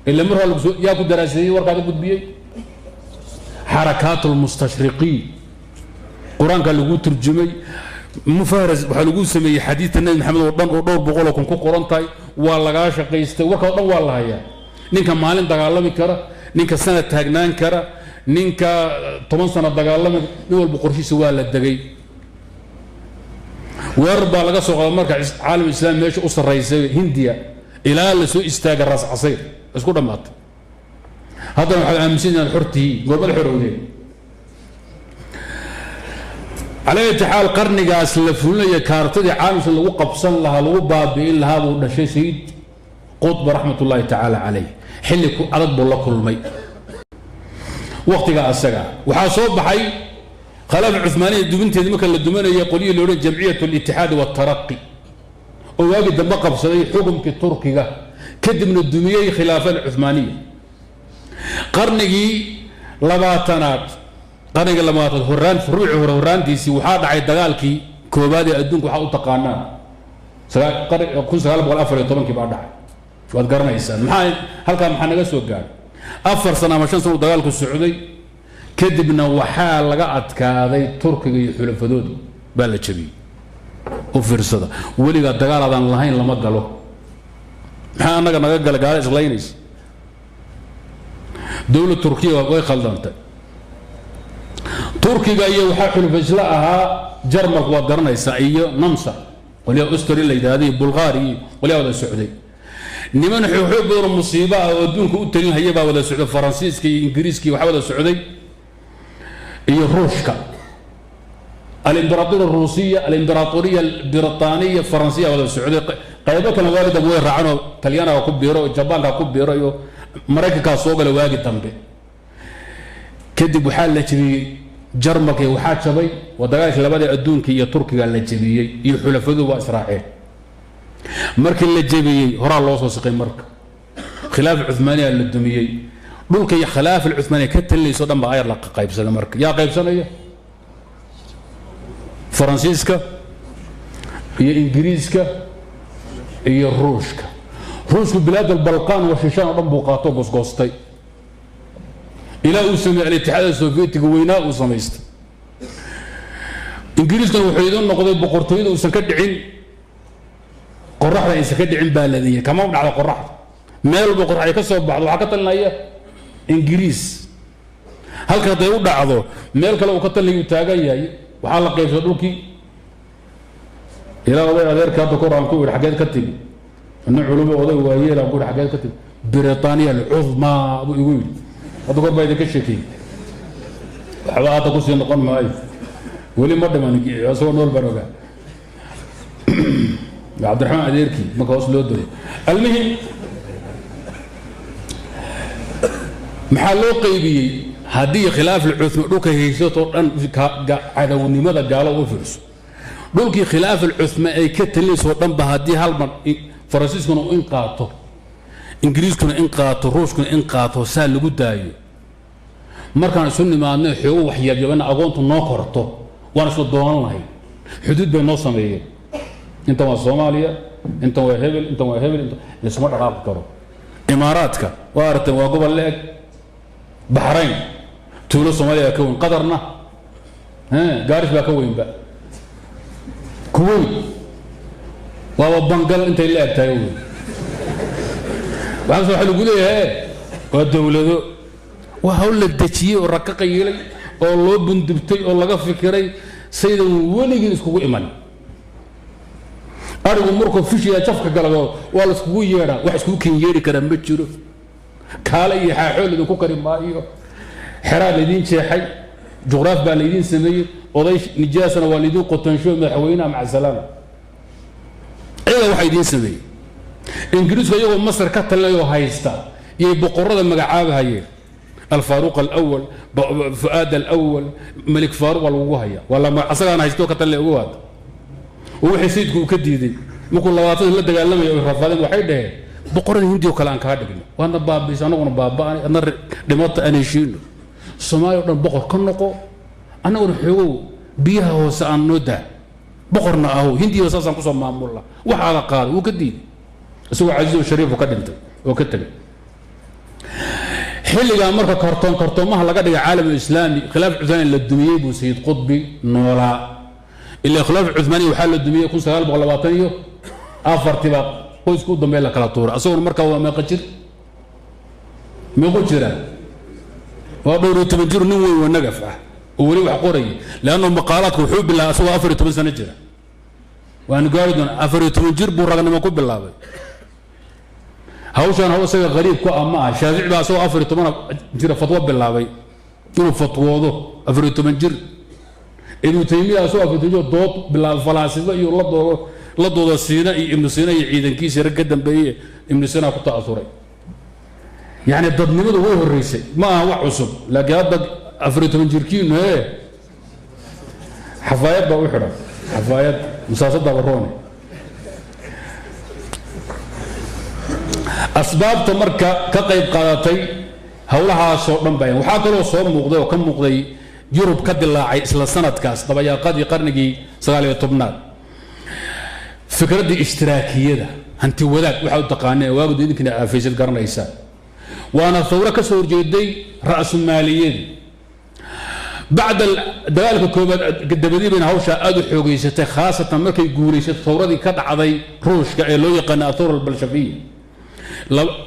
Ila mar hore yaa ku daraaseeyey, warkaad u gudbiyey xarakaat lmustashriqiin, qur-aanka lagu turjumay, mufahras waxaa lagu sameeyey xadiidta Nabi Maxamed oo dhan oo dhowr boqol oo kun ku qoran tahay, waa lagaa shaqaystay, warka o dhan waa la hayaa. Ninka maalin dagaalami kara, ninka sanad taagnaan kara, ninka 10 sano dagaalami, nin walba qorshiisa waa la degay. Weerar baa laga soo qaada marka caalam islaami meesha u sarraysay Hindiya ilaa la soo istaaga Raas Casayr, isku dhammaatay. Haddana waxaad aaminsan inaad xor tihiin, goormada xorowdeen? Calaa ayati xaal, qarnigaas la fulinaya kaartadii caalamka lagu qabsan lahaa, lagu baabi'in lahaa buu dhashay Sayid Qutb raxmat ullaahi tacaala calayh. Xilli ku adag buu la kulmay waqtiga asaga. Waxaa soo baxay khilaafa cuhmaaniya duminteedii marka la dumanayay qolyihii la odhan Jamciyat alitixaad waltaraqi oo waagii dambe qabsaday xukumkii Turkiga, kadibna dumiyey khilaafada cuhmaaniya. Qarnigii 20aad, qarniga 20aad horaan, ruucii hore horraantiisii waxaa dhacay dagaalkii koobaad ee adduunka, waxaa u taqaanaan 1914kii baa dhacay, waad garanaysaan. Maxaa halkaa maxaa naga soo gaadhay? 4 sano ama 5 sano uu dagaalku socday. Kadibna waxaa laga adkaaday Turkiga iyo xulafadooda baa la jabiyey. U fiirsada, weligaa dagaal adaan lahayn lama galo. Maxaa annaga naga gala gaala islaynaysa? Dowlad Turkiya way khaldantay. Turkiga iyo waxaa xulafa isla ahaa Jarmalku, waad garanaysaa, iyo Namsa, qolyaha Austria la yidhahda, iyo Bulgaari, iyo qolyaha wada socday. Niman xoog badanoo musiibo ah oo adduunka u talin haya baa wada socday, Faransiiska iyo Ingiriiska iyo waxaa wada socday iyo Ruushka, الامبراطورية الروسية، الامبراطورية البريطانية، الفرنسية wada socday. Qaybo kale waagi dambe way raaceen oo Talyaaniga ku biiro oo Jabaanka ku biiro iyo Maraykankaa soo gala waagi dambe. Kadib waxaa la jebiyey Jarmalka, waxaa jabay waa dagaalkii labada adduunka iyo Turkiga la jebiyey iyo xulafadu waa israaceen. Markii la jebiyey horaa loo soo siqay. Marka khilaaf Cuthmaaniya la dumiyey, dhulka iyo khilaaf alcuthmaaniya ka talinayso dhan baa ayar la qaybsaday. Marka yaa qaybsanaya? Faransiiska iyo Ingiriiska iyo Ruushka. Ruushku bilaad Albalqaan wa Shishaan oo dhan buu qaato, gosgoostay, ilaa uu sameeyey Alitixaad Sofiyeetiga weynaa uu samaystay. Ingiriiskuna wuxuu idin noqday boqortooyada uusan ka dhicin qoraxda, aysan ka dhicin baa ladiyay. Kama dhacdo qoraxda, meel walba qorax ay ka soo baxdo waxaa ka talinaya Ingiriis. Halka hadday u dhacdo, meel kale uu ka talinaya uu taagan yahay. Waxaa la qaybsada dhulkii ilaa oday adeerka hadda kor aan ku idhi, xaggeed ka timi? Nin culumo oday waayeel aan ku idhi, xaggeed ka timi? Britaniya alcudmaa buu igu yidhi. Hadda kor baa idinka sheekeeyey, waxba hadda kusii noqon maayo. Weli ma dhiman, isagoo nool baan ogaa, Cabdiraxmaan adeerkii marka hoos loo dego. Almuhim, maxaa loo qaybiyey? Haddii khilaaf alcuthma dhulka haysatoo dhan, cadownimada gaalo u fiirso, dhulkii khilaaf alcuthma ay ka talinayso dhan ba haddii hal mar Faransiiskuna in qaato, Ingiriiskuna in qaato, Ruushkuna in qaato, saa lagu daayo, markaan isu nimaadno xoogo waxyabyabana agoontu noo korto, waan isla doonan lahayn. Xuduud bay noo sameeyeen: intan waa Soomaaliya, intan waa hebel, intan waa hebel, laisuma dhaqaaqi karo. Imaaraadka waa aragteen, waa gobol la-eg Baxrayn, tuulo Soomaaliya ka weyn. Qatarna Gaaris baa ka weynba. Kuweyt waaba Bangal intay la eg tahay wey. Waxaas waxa lagu leeyahay waa dowlado, waa hawl la dejiyey oo rag ka qayilay oo loo bundubtay oo laga fikiray saydan weligii iskugu iman. Arigu markuu fishiya jafka galago waa la iskugu yeedhaa, wax iskugu ken yeedhi karaa ma jiro. Kaale iyo xaaxool idinku kari maayo. Xeraa laydiin jeexay, juqraaf baa laydiin sameeyey, oday nijaasana waa laydiin qotansho madaxweynaha, maca salaama. Ciidan waxaa idiin sameeyey Ingiriisku iyagoo Masar ka talinayoo haysta iyay boqorada magacaabahayeen: Alfaaruq Alawal, Fu'aad Alawal, Malik Faaruq waa lagugu haya, waa asagaana haystoo ka talinaya ugu waata. Oo wixii sayidku uu ka diiday markuu 20 la dagaalamaya oy rafaadeen, waxay dhaheen boqorada Hindi oo kale aan kaa dhigno, waadna baabiisa, annaguna baaba'anay, adna dhimata, aan heshiino. Soomaaliya o dhan boqor ka noqo, annaguna xoogow biyaha hoose aan noo daa, boqorna aho, Hindiya saasaan kusoo maamulla, waxaada qaaday. Wuu ka diiday isagoo casiiz oo shariifu ka dhintay oo ka tegay. Xilligaa marka kartoon kartoomaha laga dhigay caalam islaami, khilaaf Cuthmaani la dumiyey, buu Sayid Qudbi noolaa. Ilaa khilaaf Cuthmaani waxaa la dumiyey 1924-tii baa qoyska u dambeeya la kala tuuray. Asaguna markaa waa meeqa jir? Meequ jira? Waa dhowr iyo toban jir, nin weyn oo nagaf ah oo weli wax qoraya, leanno maqaalaadku wuxuu bilaabay asagoo 14 sano jira. Waanu gaari doona. 14 jir buu ragnimo ku bilaabay hawshaan. Haw isaga qariib ku ah ma aha. Shaafici baa asagoo 14 jira fatwo bilaabay inuu fatwoodo, 14 jir. Ibnu Taymiya asagoo 14 jir dood bilaabay, falaasifo iyo la doodo, la doodo Siina iyo Ibnu Siina iyo ciidankiisa rag ka dambeeye Ibnu Siina ku ta'asuray. Yacni dadnimadu way horreysay, ma aha wax cusub. Laakiin hadda 14 jirkiinu ee xafaayad baa u xidhan, xafaayad musaasadaaba roone. Asbaabta marka ka qayb qaadatay howlahaasoo dhan ba waxaa kaloo soo muuqday oo ka muuqday Yurub, ka dilaacay isla sanadkaas dabayaaqadii qarnigii 19aad, fikraddii ishtiraakiyada, hanti wadaag waxaa u taqaaneen waagudu idinkina aafaysad garanaysaa. Waana thawro ka soo horjeeday ra'sumaaliyadii. Bacda dagaalka koobaad dabadii bayna hawshaa aada u xoogeysatay, khaasatan markay guulaysatay towradii ka dhacday Ruushka ee loo yaqaana athawra albalshafiya.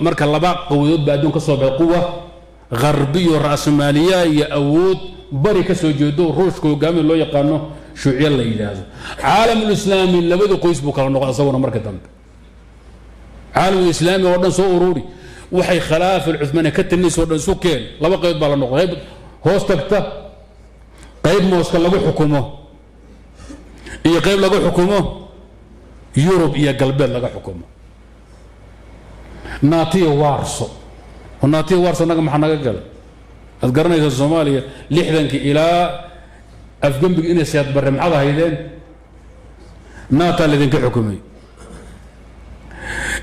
Marka laba quwadood baa adduun ka soo baxay, quwa gharbiyo ra'sumaaliya iyo awood bari ka soo jeedo Ruushka hogaamiya loo yaqaano shuuciya la yidhaahdo. Caalamulislaami labadii qoys buu kala noqday asaguna marka dambe. Caalamulislaami oo dhan soo ururi waxay khilaafa alcuthmaaniya ka talinaysa oo dhan isu keen, laba qayb baa la noqday, qayb hoos tagta, qayb Mooska lagu xukumo iyo qayb lagu xukumo Yurub iyo galbeed laga xukumo. Naatiya Waarso oo naatiya Waarso annaga maxaa naga galay? Aad garanaysaa Soomaaliya 60-kii ilaa afgembiga inay Siyaad Barre maxaad ahaydeen? Naataa laydinka xukumay.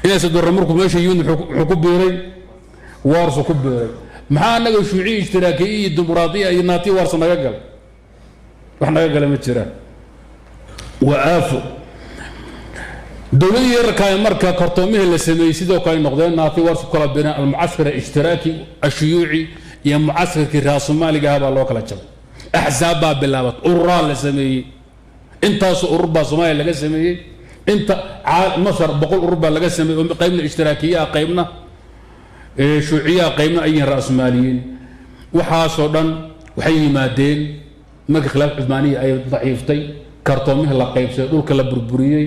Inay Siyaad Barre markuu meesha yimid muxuu ku biiray? Waarso ku biiray. Maxaa annaga shuuciya, ishtiraakiya iyo dimuqraadiya iyo naatiya Waarso naga galay? Wax naga gala ma jiraan, waa aafo. Dowladii yararkaa marka kartoomihii la sameeyey sidoo kale noqdeen, naati Waarso kala biireen. Almucaskar alishhtiraaki ashuyuuci iyo mucaskarkii raasumaaliga ah baa loo kala jabay. Axsaab baa bilaabat, ururaa la sameeyey, intaasoo urur baa Soomaaliya laga sameeyey, inta Masar 100 urur baa laga sameeyey oo qaybna ishtiraakiyaha, qaybna shuuciyaha, qaybna ay yihiin ra'sumaaliyiin. Waxaasoo dhan waxay yimaadeen markii khilaaf cuthmaaniya ay daciiftay, kartoomihii la qaybsaday, dhulka la burburiyey.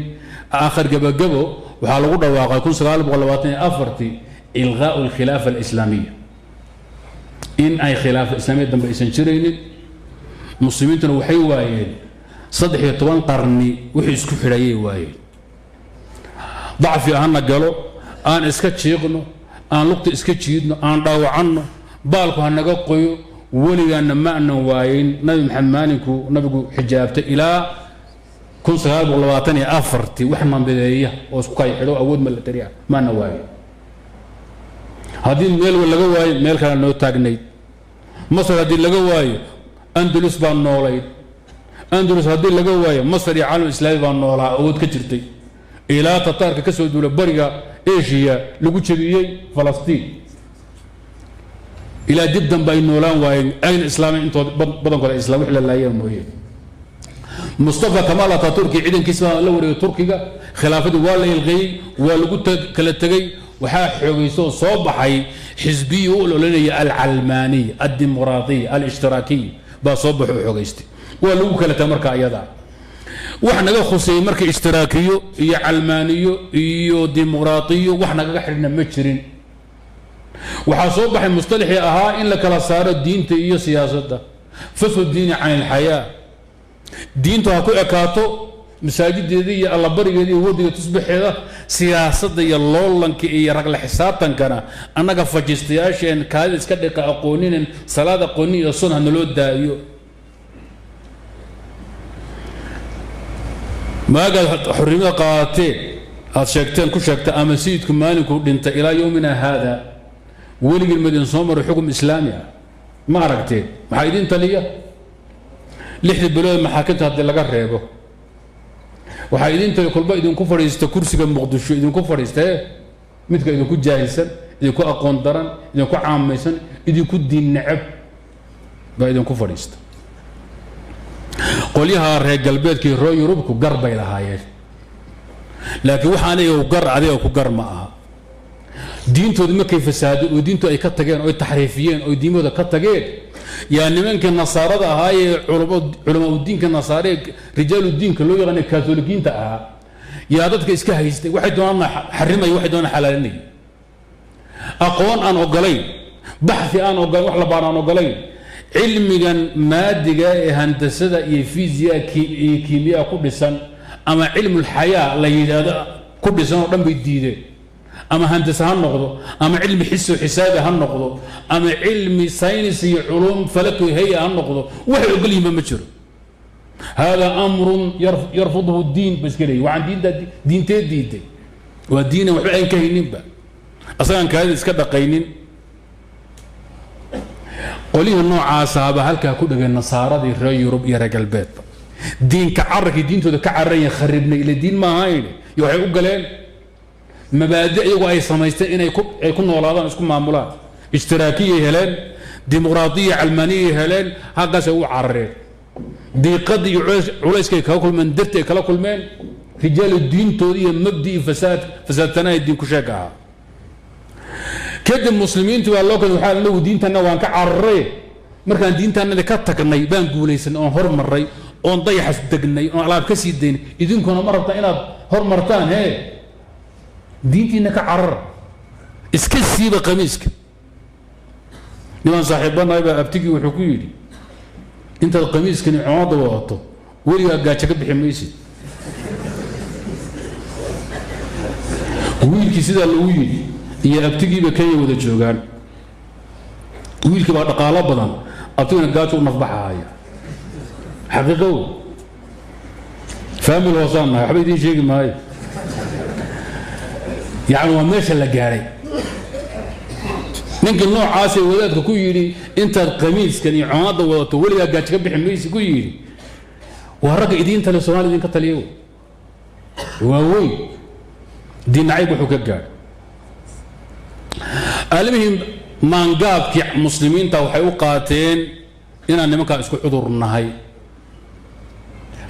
Aakhir gabagabo waxaa lagu dhawaaqay 1924-tii ilqaa'u alkhilaafa alislaamiya, in ay khilaafa islaamiya dambe aysan jiraynin. Muslimiintuna waxay waayeen 13 qarni wixii isku xidhayay waayeen. Dacfi ahana galo, aan iska jiiqno, aan lugta iska jiidno, aan dhaawacanno, baalku ha naga qoyo, weligaana ma anan waayin. Nabi Maxamed maalinkuu nabigu xijaabtay ilaa 1924-tii wax nambideeya oo isku kay xidho awood milatari ah maana waayin. Haddii meel laga waayo, meel kale noo taagnayd. Masar haddii laga waayo, Andalus baa noolayd. Andalus haddii laga waayo, Masar iyo caalam islaami baa noolaa, awood ka jirtay ilaa Tataarka ka soo duula bariga Eshiya lagu jebiyey Falastiin, ilaa dib dambe ay noolaan waayeen, ayna islaameen intooda badankooda islam wix la laayeen mooye. Mustafa Kamaal Ataturki ciidankiisa baa la wareegay Turkiga, khilaafadii waa la ilqeeyey, waa lagu kala tegey. Waxaa xoogaysa oo soo baxay xisbiyi u ololanaya alcalmaaniya, addimuqraatiya, alishtiraakiya baa soo baxo oo xoogaystay, waa lagu kala tegay. Marka ayadaa wax naga khuseeyey marka ishtiraakiyo iyo calmaaniyo iyo dimuqraatiyo wax nagaga xidhna ma jirin. Waxaa soo baxay musطalaxii ahaa in la kala saaro diinta iyo siyaasadda, faslu diini can ilxayaa. Diintu ha ku ekaato masaajideeda iyo allabarigeeda iyo wardiga tusbaxeeda, siyaasadda iyo loolanka iyo ragla xisaabtankana annaga fajistayaasheen kaadida iska dhiqa aqooninen, salaad aqoonin iyo sun ha naloo daayo. Maagaad xornimada qaadateen aad sheegteen ku sheegta ama sayidku maalinkuu dhintay ilaa yowmina haada weligeen madin soo maro xukum islaami ah ma aragteen? Maxaa idin taliya? 6-dii bilood maxaakimta haddii laga reebo, waxaa idin taliya kolba idinku fadhiista kursiga Muqdisho, idinku fadhiista midka idinku jaahilsan, idinku aqoon daran, idinku caamaysan, idinku diin necab baa idinku fadhiista. Qolyaha reer galbeedkii roo Yurubku gar bay lahaayeen, laakiin waxa aniga gar adiga ku gar ma aha. Diintoodu markay fasaado oo diintu ay ka tageen oo taxriifiyeen oo diimahooda ka tageen, yaa nimankii nasaarada ahaa ee culamaa udiinka nasaare, rijaalu diinka loo yaqaana, kaatolikiinta ahaa, yaa dadka iska haystay, waxay doonaanna xarimaya, waxay doonaan xalaalinaya, aqoon aan ogolayn, baxthi aan ogolayn, wax la baan aan ogolayn, cilmigan maadiga ee handasada iyo fiisiya iyo kiimiyaa ku dhisan ama cilmulxayaa la yidhaahdo ku dhisan oo dhan bay diideen. Ama handase ha noqdo, ama cilmi xisi xisaabi ha noqdo, ama cilmi saynis iyo culuum falaki hay-a ha noqdo, waxay ogol yihinba ma jiro. Hada amrun yarfudhu diin ba iska leeyihin. Waxaan diinta diintee diiday waa diinan waxba aan ka hayninba, asagaan kaadida iska dhaqaynin. Qolyihii noocaasaba halkaa ku dhegay nasaaradii reer Yurub iyo reer galbeedba, diinka cararkii diintooda ka cararaya kharibnay ila diin ma ahayn, iyo waxay u galeen mabaadi iyagu ay samaysteen inay ku noolaadaan, isku maamulaan. Ishtiraakiyay heleen, Dimuqraadiya calmaaniya heleen, halkaasay u carareen. Diiqadii iyo culayskay kala kulmeen darti ay kala kulmeen rijaalu diintoodii iyo mabdi iyo fasaad fasaadtanaha diin ku sheeg ahaa. Kadib muslimiintu baa loo keen, waxaa anagu diintanna waan ka cararay, markaan diintaanada ka tagnay baan guulaysanay oon hormarray oon dayaxas degnay oon alaab ka sii daynay. Idinkuna ma rabtaa inaad hormartaan? Hee, diintiina ka carar, iska siiba qamiiska. Nimaan saaxiibanahay baa abtigii wuxuu ku yidhi, intaad qamiiskani coomadda wadato weligaa gaajo ka bixi maysid. Wiilkii sidaa lagu yidhi iyo abtigiiba Kenya wada joogaan. Wiilkii baa dhaqaalo badan, abtiguna gaajo u nafbaxahaya. Xaqiiqow faamil hoosaan nahay, waxba idiin sheegi maayo. Yacni waa meesha la gaadhay. Ninkii noocaasee wadaadka ku yidhi intaad qamiiskan iyo coomadda wadato weligaa gaajo ka bixi maysi ku yidhi, waa ragga idiin taliya, Somalia idinka taliya waa weyn. Diin nacayb wuxuu ka gaadhay. Almuhim, maangaabkii muslimiinta waxay u qaateen inaan nimankaa isku cudur nahay.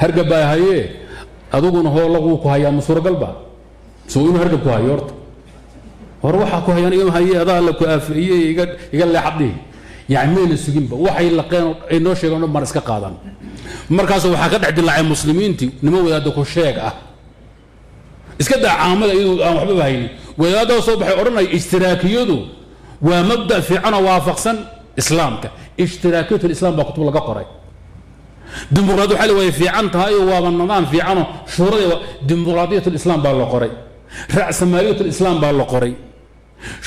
Hargab baa hayee, adiguna hoolaguu ku hayaa, ma suuragal ba soo inuu hargab ku hayo? Horta hor waxaa ku hayaan igama haye, adaa la ku aafeeyey, iga leexad dhihi. Yani mayna suginba, waxay laqeen ay noo sheegeen o dhan baan iska qaadan. Markaas waxaa ka dhex dilaacay muslimiintii niman wadaadda ku sheeg ah. Iska daa caamada iyadu aan waxbaba haynin, wadaaddaa soo baxay odhanaya ishtiraakiyadu waa mabda fiicanoo waafaqsan islaamka. Ishtiraakiyat lislam baa kutub laga qoray. Dimuqraadi waxa way fiican tahay oo waaba nidaam fiicanoo shuurada dimuqraadiyat lislaam baa la qoray, racsamaaliyat lislaam baa la qoray,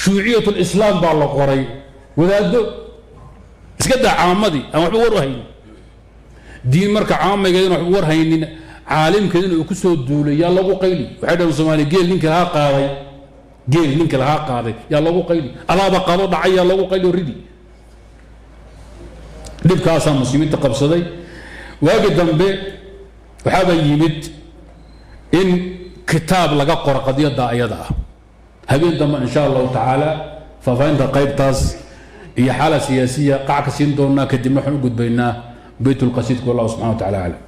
shuuciyat lislaam baa la qoray. Wadaaddo iska daa caamadii aan waxba war u haynin diin. Marka caamigeedina waxba war haynin, caalimkeedina uu ku soo duulay, yaa lagu qayli. Waxay dhahan Soomaaliya, geel ninka lahaa qaaday, geel ninka lahaa qaaday yaa lagu qayli, alaaba qaado dhacay yaa lagu qayli oo ridi. Dhibkaasaa muslimiinta qabsaday. Waagi dambe waxaaba yimid in kitaab laga qoro qadiyadda ayada ah. Habeen dambe in sha Allahu tacaala faahfaahinta qaybtaas iyo xaala siyaasiya qac ka siin doonaa. Kadibna waxaan u gudbaynaa bayt lqasiidka. Wallahu subxana wa tacala aclam.